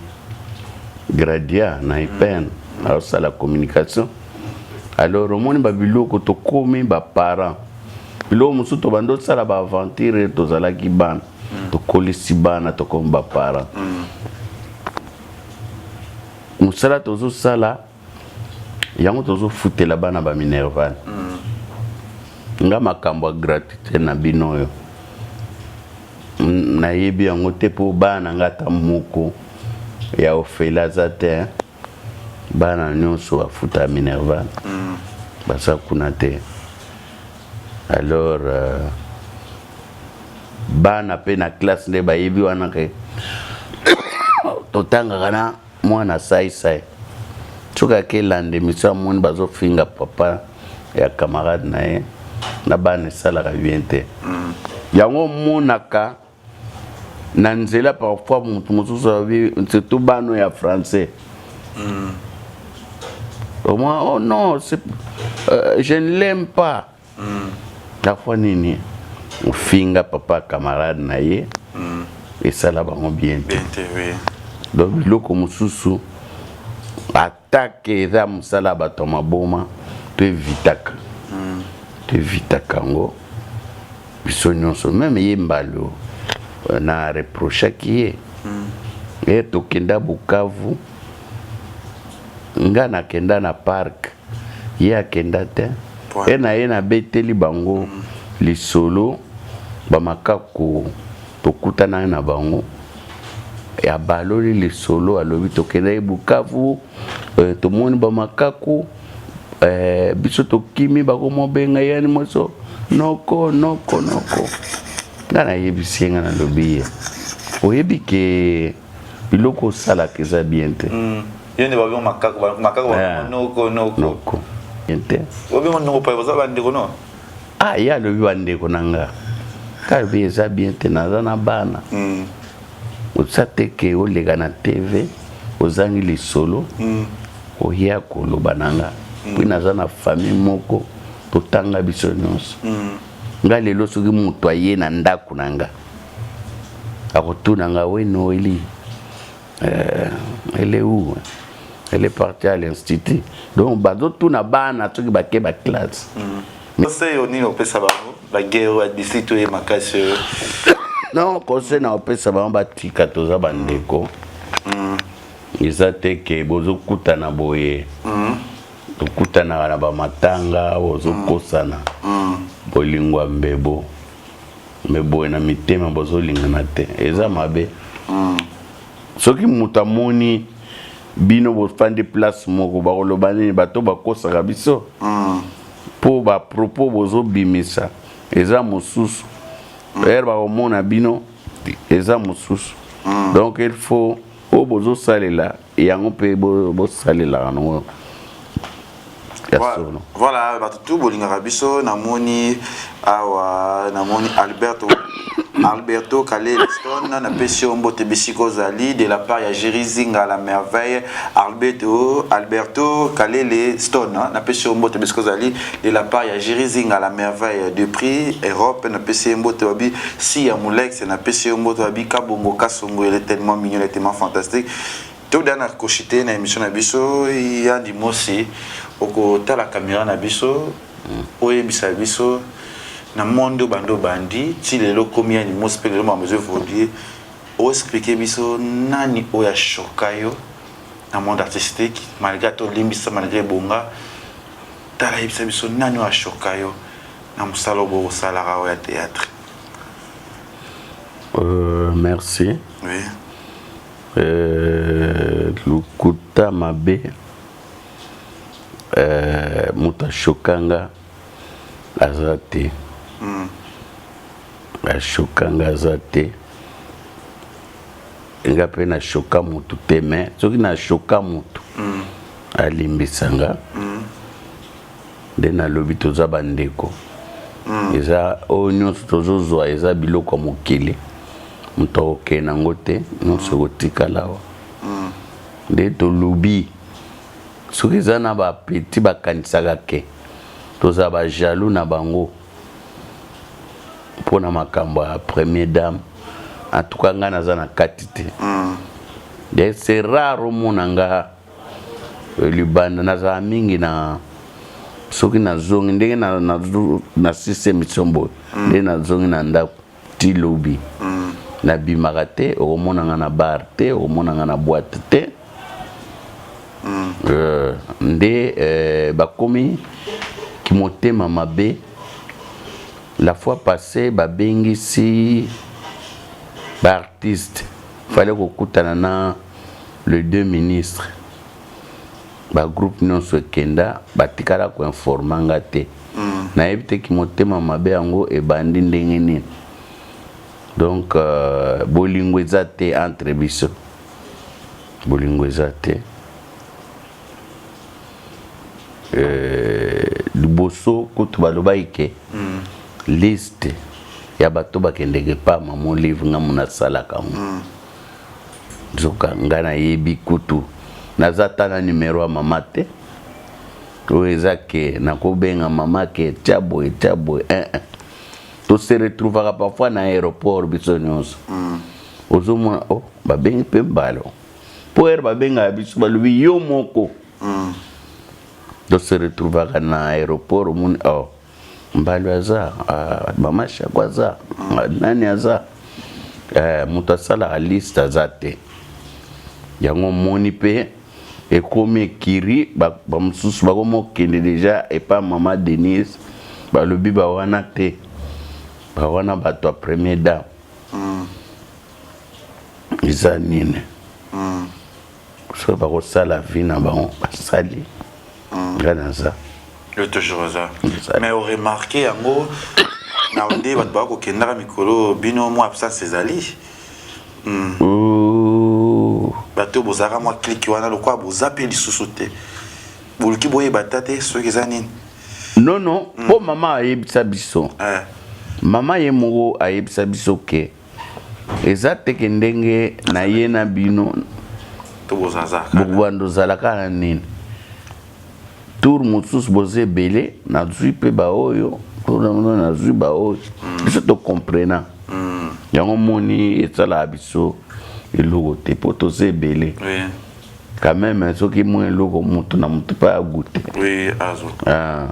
[SPEAKER 3] gradia na IPN, azosala communication. Alors omoni babiloko, tokomi baparent, biloko mosusu tobandi osala baaventure tozalaki bana. Tokolisi bana, tokomi baparent, mosala tozosala yango, tozofutela bana baminerval. Nga makambo ya gratuité na bino oyo nayebi yango te, mpo bana na nga ata moko ya ofele aza te. Bana nyonso bafuta minerval, baza kuna te. Alors bana mpe na classe nde bayebi wana ke totangaka na mwana saisai. Soki akelanda émission, amoni bazofinga papa ya camarade na ye na bana, esalaka bien te. Yango omonaka na nzela parfois moto mosusu alobi, surtout bano ya français, Au moins, oh non, je ne l'aime pas. La fois nini ofinga papa camarade na ye, esala bango bien te.
[SPEAKER 2] Bien te, oui.
[SPEAKER 3] Donc biloko mosusu, atake eza mosala ya bato ya maboma, toevitaka, toevitaka yango biso nyonso. Même ye Mbalo, na reprochaki ye. E tokenda Bukavu, nga nakenda na parc, ye akenda te. E na ye nabeteli bango lisolo, bamakaku tokutanaki na bango, abaloli lisolo, alobi tokendaki Bukavu, tomoni bamakaku, biso tokimi, bakomobenga yani moso noko noko noko. Nga nayebisi ye, nga nalobi ye, oyebi ke biloko osalaka eza bien te.
[SPEAKER 2] Yo nde babengo makako, makako noko noko.
[SPEAKER 3] Noko bien te.
[SPEAKER 2] Babengo noko pa baza bandeko no.
[SPEAKER 3] Ah, ye alobi bandeko na nga, kalobi eza bien te, naza na bana. Oza te ke oleka na TV, ozangi lisolo, oya koloba na nga, mpe naza na famille moko, totanga biso nyonso. Nga lelo soki moto aye na ndako na nga, akotuna nga: "We Noeli, elle est où?" "Elle est partie à l'institut." Donc bazotuna bana soki bake baclasse.
[SPEAKER 2] Conseil oyo nini opesa bango, baguerre ya district oyo makasi oyo?
[SPEAKER 3] Non, conseil na opesa bango, batika, toza bandeko. Eza te ke bozokutana boye, tokutanaka na bamatanga, bozokosana bolingo ya mbebo, me boye na mitema bozolingana te, eza mabe. Soki moto amoni bino bofandi place moko, bakoloba nini? Bato bakosaka biso mpo bapropos bozobimisa eza mosusu, ere bakomona bino eza mosusu. Donc il faut oyo bozosalela yango mpe bosalelaka nango ya solo.
[SPEAKER 2] Voilà, bato tu bolingaka biso, namoni awa, namoni Alberto Kalelstone, napesi yo mbote bisika ozali, de la part ya Jerry Zinga la merveille. Alberto Kalele Stone, napesi yo mbote bisika ozali, de la part ya Jerry Zinga la merveille depuis Europe, napesi ye mbote. Babi si ya Mulex, napesi yo mbote. Babi Kabongo Kasongo, il est tellement mignon, il est tellement fantastique. Toda na koshite na émission na biso. Yandi Mosi, okotala caméra na biso, oyebisa biso na monde oyo bando bandi ti lelo komi Yandi Mosi, mpe lelo makambo ezo évolue, oexplique biso nani oyo ashoka yo na monde artistique, malgré tolimbisa, malgré ebonga. Tala, yebisa biso nani oyo ashoka yo na mosala oyo bokosalaka oyo ya théâtre.
[SPEAKER 3] Merci.
[SPEAKER 2] Oui.
[SPEAKER 3] Lokuta mabe, moto ashokanga aza te. Ashokanga aza te. Nga mpe nashoka motu te, mais soki nashoka motu, alimbisa nga. Nde nalobi toza bandeko. Eza oyo nyonso tozozwa eza biloko ya mokili, moto akokende yango te, nyonso ekotikala awa. Nde tolobi soki eza na bapetits bakanisaka ke tozala bajaloux na bango mpona makambo ya première dame, en tout cas ngai naza na kati te. C'est rare omona nga libanda. Nazala mingi na soki nazongi ndenge na sisi émission boye, ndenge nazongi na ndako ti lobi, nabimaka te. Okomona nga na bar te, okomona nga na boîte te. Nde bakomi kimotema mabe. La fois passée babengisi baartiste, fallait kokutana na les deux ministres, bagroupe nyonso ekenda, batikala koinforma nga te. Nayebi te kimotema mabe yango ebandi ndenge nini. Donc bolingo eza te entre biso, bolingo eza te. Liboso kutu balobaki ke liste. ya bato bakendeke epa mama Olive, nga mo nasalaka yango. Nzoka nga nayebi kutu naza ata na numero ya mama te. Oyo eza ke nakobenga mama ke tia boye, tia boye, eh, eh. To se retrouvaka parfois na aéroport biso nyonso. Ozomona, oh, babengi mpe mbalo mpo ere babengaka biso, balobi yo moko. To se retrouvaka na aéroport, omoni, oh, mbalo aza, ah, mama Shako aza, nani aza, eh, moto asalaka liste aza te. Yango omoni mpe ekomi ekiri, bamosusu bakomi okende deja epa mama Denise, balobi bawana te, bawana bato ya première dame. Eza nini? Soki bakosala vie na bango, basali, nga naza.
[SPEAKER 2] Yo toujours oza. Mais oremarquer yango na nde bato bakokendaka mikolo bino, mwa absence ezali. Bato bozalaka mwa clique wana, lokola boza mpe lisusu te, boluki boyeba ta te soki eza nini.
[SPEAKER 3] Non, non, mpo mama ayebisa biso. Mama ye moko ayebisa biso ke eza teke ndenge na ye na bino.
[SPEAKER 2] To bozaza.
[SPEAKER 3] Bokobanda ozala kaka na nini, tour mosusu boza ebele, nazwi mpe baoyo, tour nazwi baoyo. Biso tocomprena yango, moni esalaka biso eloko te mpo toza ebele. Quand même, soki mwa eloko, motu na motu mpe agute.
[SPEAKER 2] Oui, azo.
[SPEAKER 3] Ah.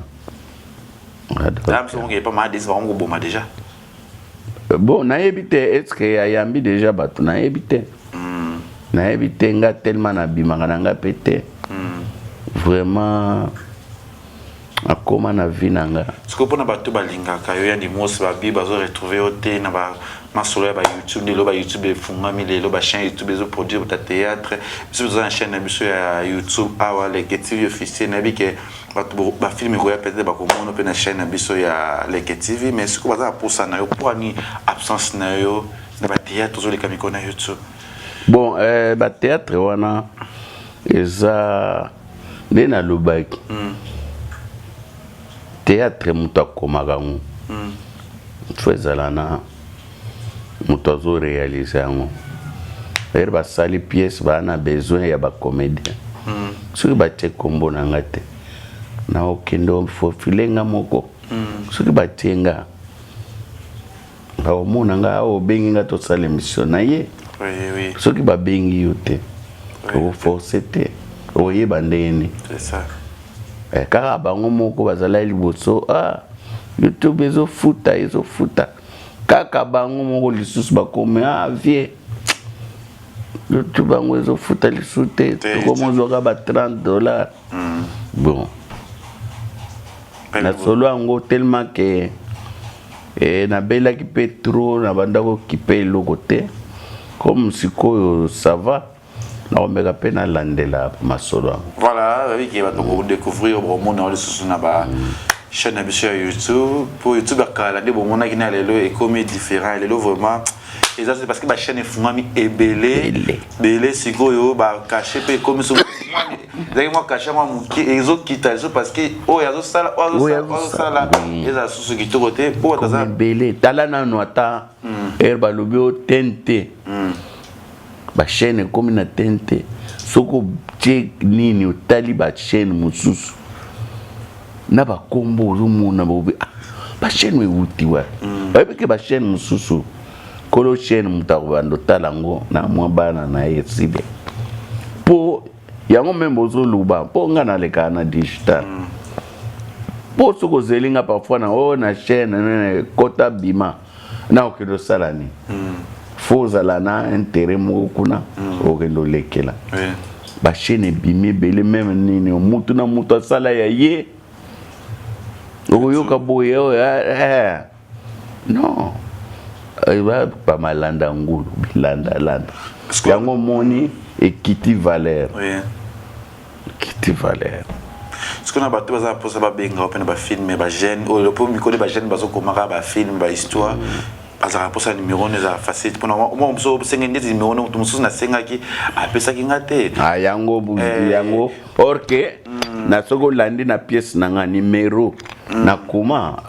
[SPEAKER 2] Ah, biso moke epa maadesi bango koboma déjà.
[SPEAKER 3] Bon, nayebi te, est ce que ayambi déjà bato? Nayebi te, nayebi te. Nga tellement nabimaka na nga mpe te, vraiment akóma na vie na nga.
[SPEAKER 2] Sikoyo mpona bato balingaka yo, Yandi Mosi, babi bazoretrouver yo te na masolo ya bayoutube. Lelo bayoutube efungwami, lelo bachaîne YouTube ezoproduire bata théâtre. Biso toza na chaîne na biso ya YouTube awa, Leke TV officiel. Nayebi ke bato bafilm ekoya, peut-être bakomona mpe na chaîne na biso ya Leke TV. Mais sikoyo baza na posa na yo, mpo ani absence na yo na bathéâtre ozoleka mikolo na YouTube?
[SPEAKER 3] Bon, bathéâtre wana eza nde nalobaki, théâtre moto akomaka yango, faut ezala na moto azoréaliser yango. Ere basali pièce, baa na besoin ya bacomédien, soki batie kombo na nga te, na okende faufile nga moko. Soki batie nga, bakomona nga awa, obengi nga tosala émission na ye. Soki babengi yo te, okoforcer te, okoyeba ndenge nini.
[SPEAKER 2] C'est ça.
[SPEAKER 3] Eh, kaka bango moko bazalaki liboso, ah, YouTube ezofuta, ezofuta. Kaka bango moko lisusu bakomi, ah, vie YouTube yango ezofuta lisusu te, tokomozwaka ba 30 $. Bon, na solo yango tellement ke nabelaki mpe trop, na banda kokipe eloko te. Comme sikoyo ça va, nakomeka mpe nalandela masolo yango.
[SPEAKER 2] Voilà, babi ke bato kodécouvrir, bomona lisusu na ba chaîne na biso ya YouTube, po YouTube ya kala nde bomonaki na lelo ekomi différent. Lelo vraiment eza parce que bachaîne efungwami ebele ebele. Sikoyo bacachet mpe ekomi, soki ezalaki mwa cachet mwa moke, ezokita lisusu, parce que oyo azosala, oyo azosala, ezala susu kitoko te po bato aza
[SPEAKER 3] ebele. Tala nanu ata ere balobi o TNT, bachaîne ekomi na TNT. Soki otie nini, otali bachaîne mosusu na bakombo, ozomona bobe, ah, bachaîne ewuti wapi? Bayebi ke bachaîne mosusu, kolo chaîne moto akobanda otala yango na mwa bana na ye, esili. Mpo yango meme bozoluba, mpo nga nalekaka na digital, mpo soki ozeli nga parfois na oyo na chaîne kota bima na okende osala nini, faut ozala na intérêt moko kuna, okende olekela. Bachaîne ebimi ebele, meme nini, mutu na mutu asala ya ye, okoyoka boye oyo, eh, non, bamalanda ngulu bilandalanda yango, omoni ekiti valeur, ekiti valeur.
[SPEAKER 2] Sikoyo na bato baza na mposa babenga mpe na bafilm, bajeune oyo, mpo mikolo bajeune bazokomaka bafilm, bahistoire, bazalaka mposa numéro no, ezala facile mpona moko mosusu osenge ndeti numéro no. Moto mosusu nasengaki, apesaki nga te.
[SPEAKER 3] Ah, yango yango, or ke na soki olandi na pièce na nga numéro, nakoma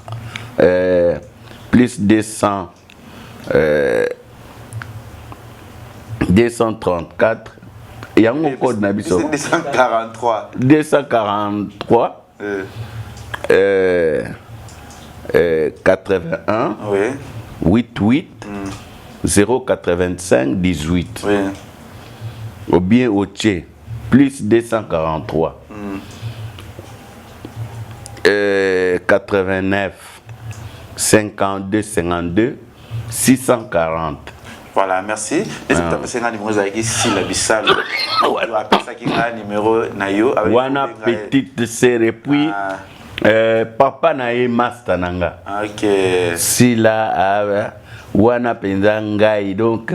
[SPEAKER 3] Plus 200 euh, 234 yango code na biso
[SPEAKER 2] 243
[SPEAKER 3] 243 euh. Euh, euh, 81
[SPEAKER 2] oui.
[SPEAKER 3] 88 mm. 085 18
[SPEAKER 2] oui.
[SPEAKER 3] ou bien otie plus 243 mm. euh, 89 52 52 640
[SPEAKER 2] Voilà, merci. Neti moto apesaki nga numéro ezalaki Sila Bisalu. Apesaki nga numéro na yo.
[SPEAKER 3] Wana petite sœur et puis ah. euh, papa na ye master na nga.
[SPEAKER 2] Ok.
[SPEAKER 3] Sila ah, wana mpenza ngai donc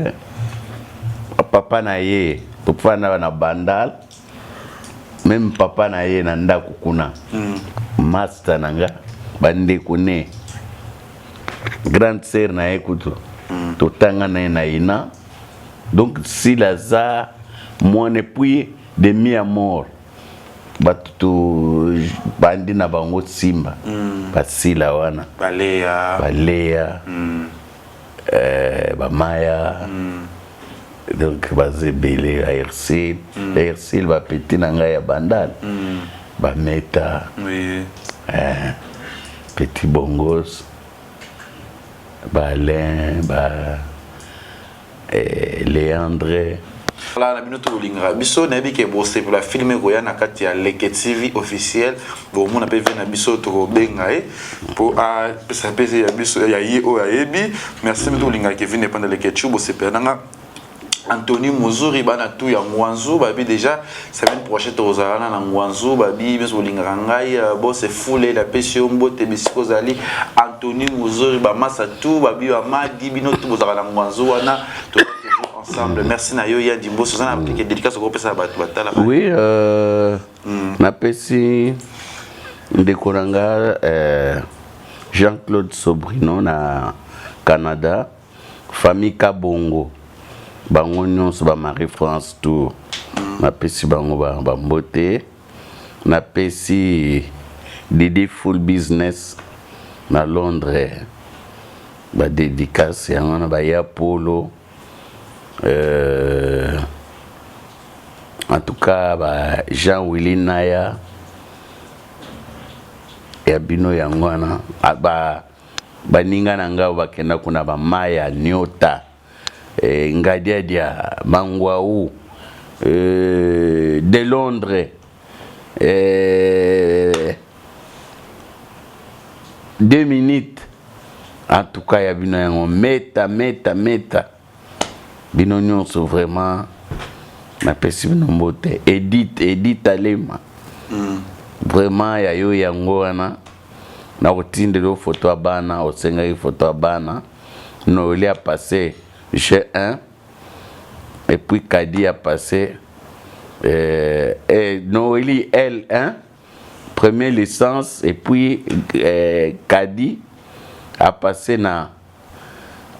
[SPEAKER 3] papa na ye tofanda na Bandal meme papa na ye na ndako kuna mm. master na nga bandeko ne grande sœur na ye kutu mm. totanga na ye na ina donc sila aza mwana epuis de mi à mort bato tobandi na bango simba mm. basila wana
[SPEAKER 2] baleya,
[SPEAKER 3] baleya. Mm. Eh, bamaya mm. donc baza ebele baersil mm. ersil bapeti na ngai ya bandal mm. bameta
[SPEAKER 2] oui.
[SPEAKER 3] eh, petit bongos baalain ba eh, leandre
[SPEAKER 2] Voilà, na bino tolingaka biso nayebi ke bosepela filme ekoya na kati ya Leke TV officiel bomona mpe vie na biso tokobenga ye mpo apesa mpe ya biso ya ye oyo ayebi merci mpe tolingaka Kevin Epanda Leke Chu bosepela nanga Anthony Muzuri bana tout ya Ngwanzu babi déjà semaine prochaine tokozala wana na Ngwanzu babi biso bolingaka ngai euh, boss fule napesi yo mbote bisika ozali Anthony Muzuri bamasa tout babi bamadi bino tout bozalaka na Ngwanzu wana toujours ensemble merci na yo ya Dimboso oza na mm. dédicace okopesa bato batalaka
[SPEAKER 3] oui euh, mm. napesi ndeko na nga euh, Jean-Claude Sobrino na Canada Famille Kabongo bango nyonso ba Marie France tour napesi bango ba mbote napesi Didi full business na Londres ba dédicace yango na baya polo euh, en tout cas ba Jean Willy Naya ya bino yango wana ba Baninga na ngai oyo bakenda kuna ba Maya, Nyota, eh, Ngadiadia, Mangwau, eh, de Londres, eh, deux minutes en tout cas ya bino yango meta meta meta bino nyonso vraiment napesi bino mbote Edith Edith Alema mm. vraiment ya yo yango wana nakotindela yo foto ya bana osengaki foto ya bana noeli a passe G1 et puis Kadi a passé euh, et Noélie L1 première licence et puis euh, Kadi a passé na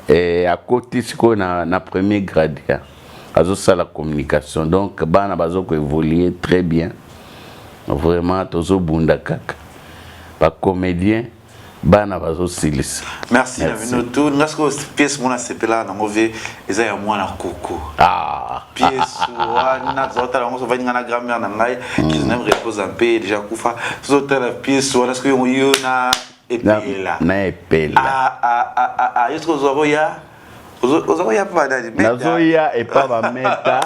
[SPEAKER 3] eh, akoti sikoyo na, na premier grade ya azosala communication donc bana bazo koévolue très bien vraiment tozobunda kaka bacomédien bana bazosilisa
[SPEAKER 2] merci na bino tout nga sikoyo pièce mona sepela nango vie eza ya mwana koko
[SPEAKER 3] ah.
[SPEAKER 2] pièce wana tozotala yango sovandi nga na grand-mère na ngai qui mm. repose en paix déjà kufa tozotala pièce wana sikoyo yo na epela
[SPEAKER 3] na epela
[SPEAKER 2] ah, ah, ah, ah, ah. yo soki ozwa koya oza koya mpa banani
[SPEAKER 3] nazoya epa bameta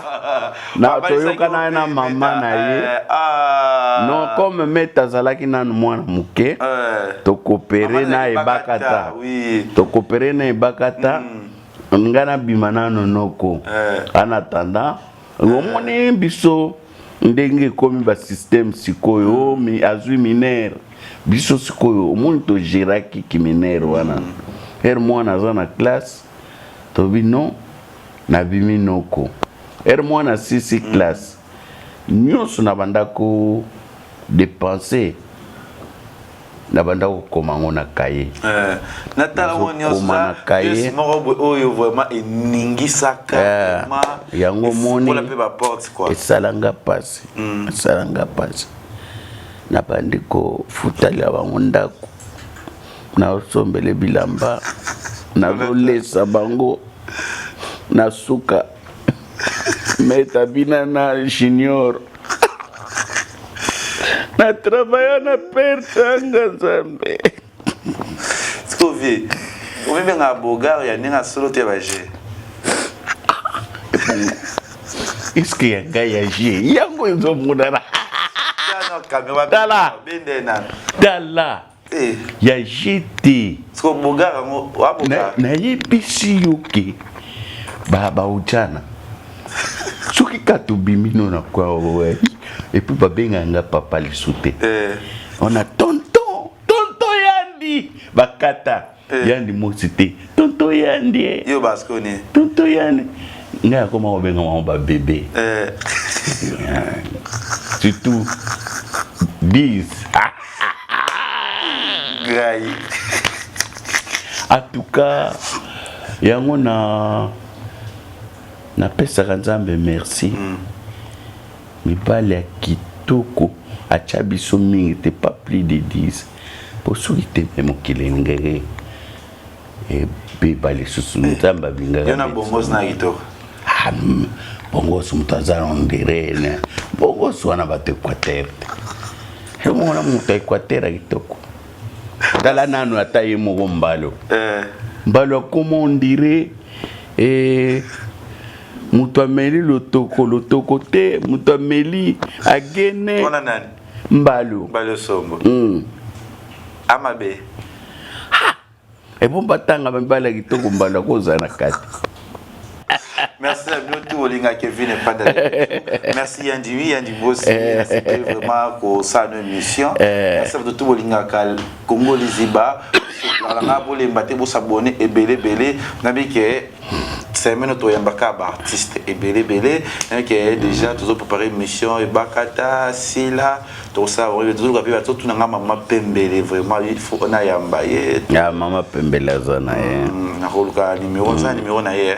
[SPEAKER 3] na toyokana na mama na ye
[SPEAKER 2] eh, ah.
[SPEAKER 3] non comme meta azalaki nanu mwana moke
[SPEAKER 2] eh.
[SPEAKER 3] tokopere na ebakata tokopere na ebakata mm. ngai nabima nano noko eh. en attendant omoni biso ndenge ekomi ba système sikoyo mi azwi minere biso sikoyo omoni togeraki kiminere wana heure mwana aza na classe tobi non nabimi noko heure mwana asisi classe nyonso na banda ko depenser na banda kokoma yango na kaye
[SPEAKER 2] eh, natala ngo nyonso pièce moko boye oyo vraiment eningisaka
[SPEAKER 3] eh, yango moni
[SPEAKER 2] mpe baporte quoi
[SPEAKER 3] esala nga mpasi mm. esala nga mpasi nabandi kofutalela bango ndako Naosombele bilamba, nazolesa bango na suka meta bina na junior na travailla na perte anga Nzambe.
[SPEAKER 2] Sikoyo vie omibengaka bogar ya ndenge ya solo te ya baje.
[SPEAKER 3] Eske ya ngai ya je yango ezomonana. Tala tala
[SPEAKER 2] eh.
[SPEAKER 3] ya je te.
[SPEAKER 2] Sikoyo bogar yango wa bogar.
[SPEAKER 3] Nayebisi yo ke baujana soki kaka tobimi no na kwa epuis babengaka nga papa lisu te
[SPEAKER 2] eh.
[SPEAKER 3] On a tonton tonton yandi bakata
[SPEAKER 2] eh.
[SPEAKER 3] Yandi mosi te tonton yandi eh.
[SPEAKER 2] Yo basko ni
[SPEAKER 3] tonton yandi ngai akoma kobenga bango babebe
[SPEAKER 2] eh.
[SPEAKER 3] Surtout bis.
[SPEAKER 2] Ngai
[SPEAKER 3] en tout cas yango na napesaka Nzambe merci. Mibali ya kitoko atya biso mingi te, pas plus de 10, po soki te me mokili elingaki ebeba lisusu. Nzambe abingaka
[SPEAKER 2] yo na bongos na kitoko.
[SPEAKER 3] Ah, bongos moto aza ondire bongos wana bato Équateur te, emona moto ya Équateur ya kitoko. Tala nanu ata ye moko Mbalo
[SPEAKER 2] eh.
[SPEAKER 3] Mbalo akoma ondire eh, moto ameli lotoko lotoko te, moto ameli agene.
[SPEAKER 2] Wana nani?
[SPEAKER 3] Mbalo.
[SPEAKER 2] Mbalo Sombo. Amabe.
[SPEAKER 3] Ebomba tanga mibali ya kitoko, Mbalo akozala na kati.
[SPEAKER 2] Merci à bino tout olinga Kevin et Panda. Merci Yandimi, Yandi Bossi, c'était vraiment ko ça nos émission. Merci à tout olinga Congo Liziba. Nalanga bolemba te, bosabone ebele ebele. Nabi ke semaine toyambaka ba artiste ebele ebele. Nabi ke déjà tozo préparer mission ebakata sila tosala tozoluka mpe bato tunanga mama Pembele, vraiment il faut nayamba ye.
[SPEAKER 3] Ya mama Pembele aza na ye.
[SPEAKER 2] Nakoluka numéro, aza numéro na ye.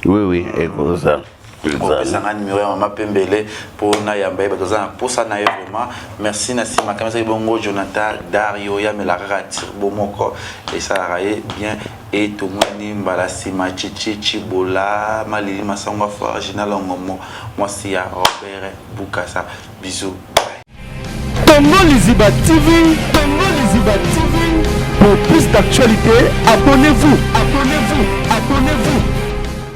[SPEAKER 3] Oui, ekozala.
[SPEAKER 2] Opesanga numéro ya mama Pembele mpo nayamba ye, bato aza na posa na ye vraiment. Merci. Na nsima kamisaki bongo Jonathan Dario yamela kaka tirbo moko esalaka ye bien e tomoni mbala nsima. Chichi Chibola Malili Masango Afort Gina Longomo, mwasi ya Robert Bukasa, bisous, bye.
[SPEAKER 1] Congo Liziba TV, Congo Liziba TV. Pour plus d'actualités, abonnez-vous, abonnez-vous.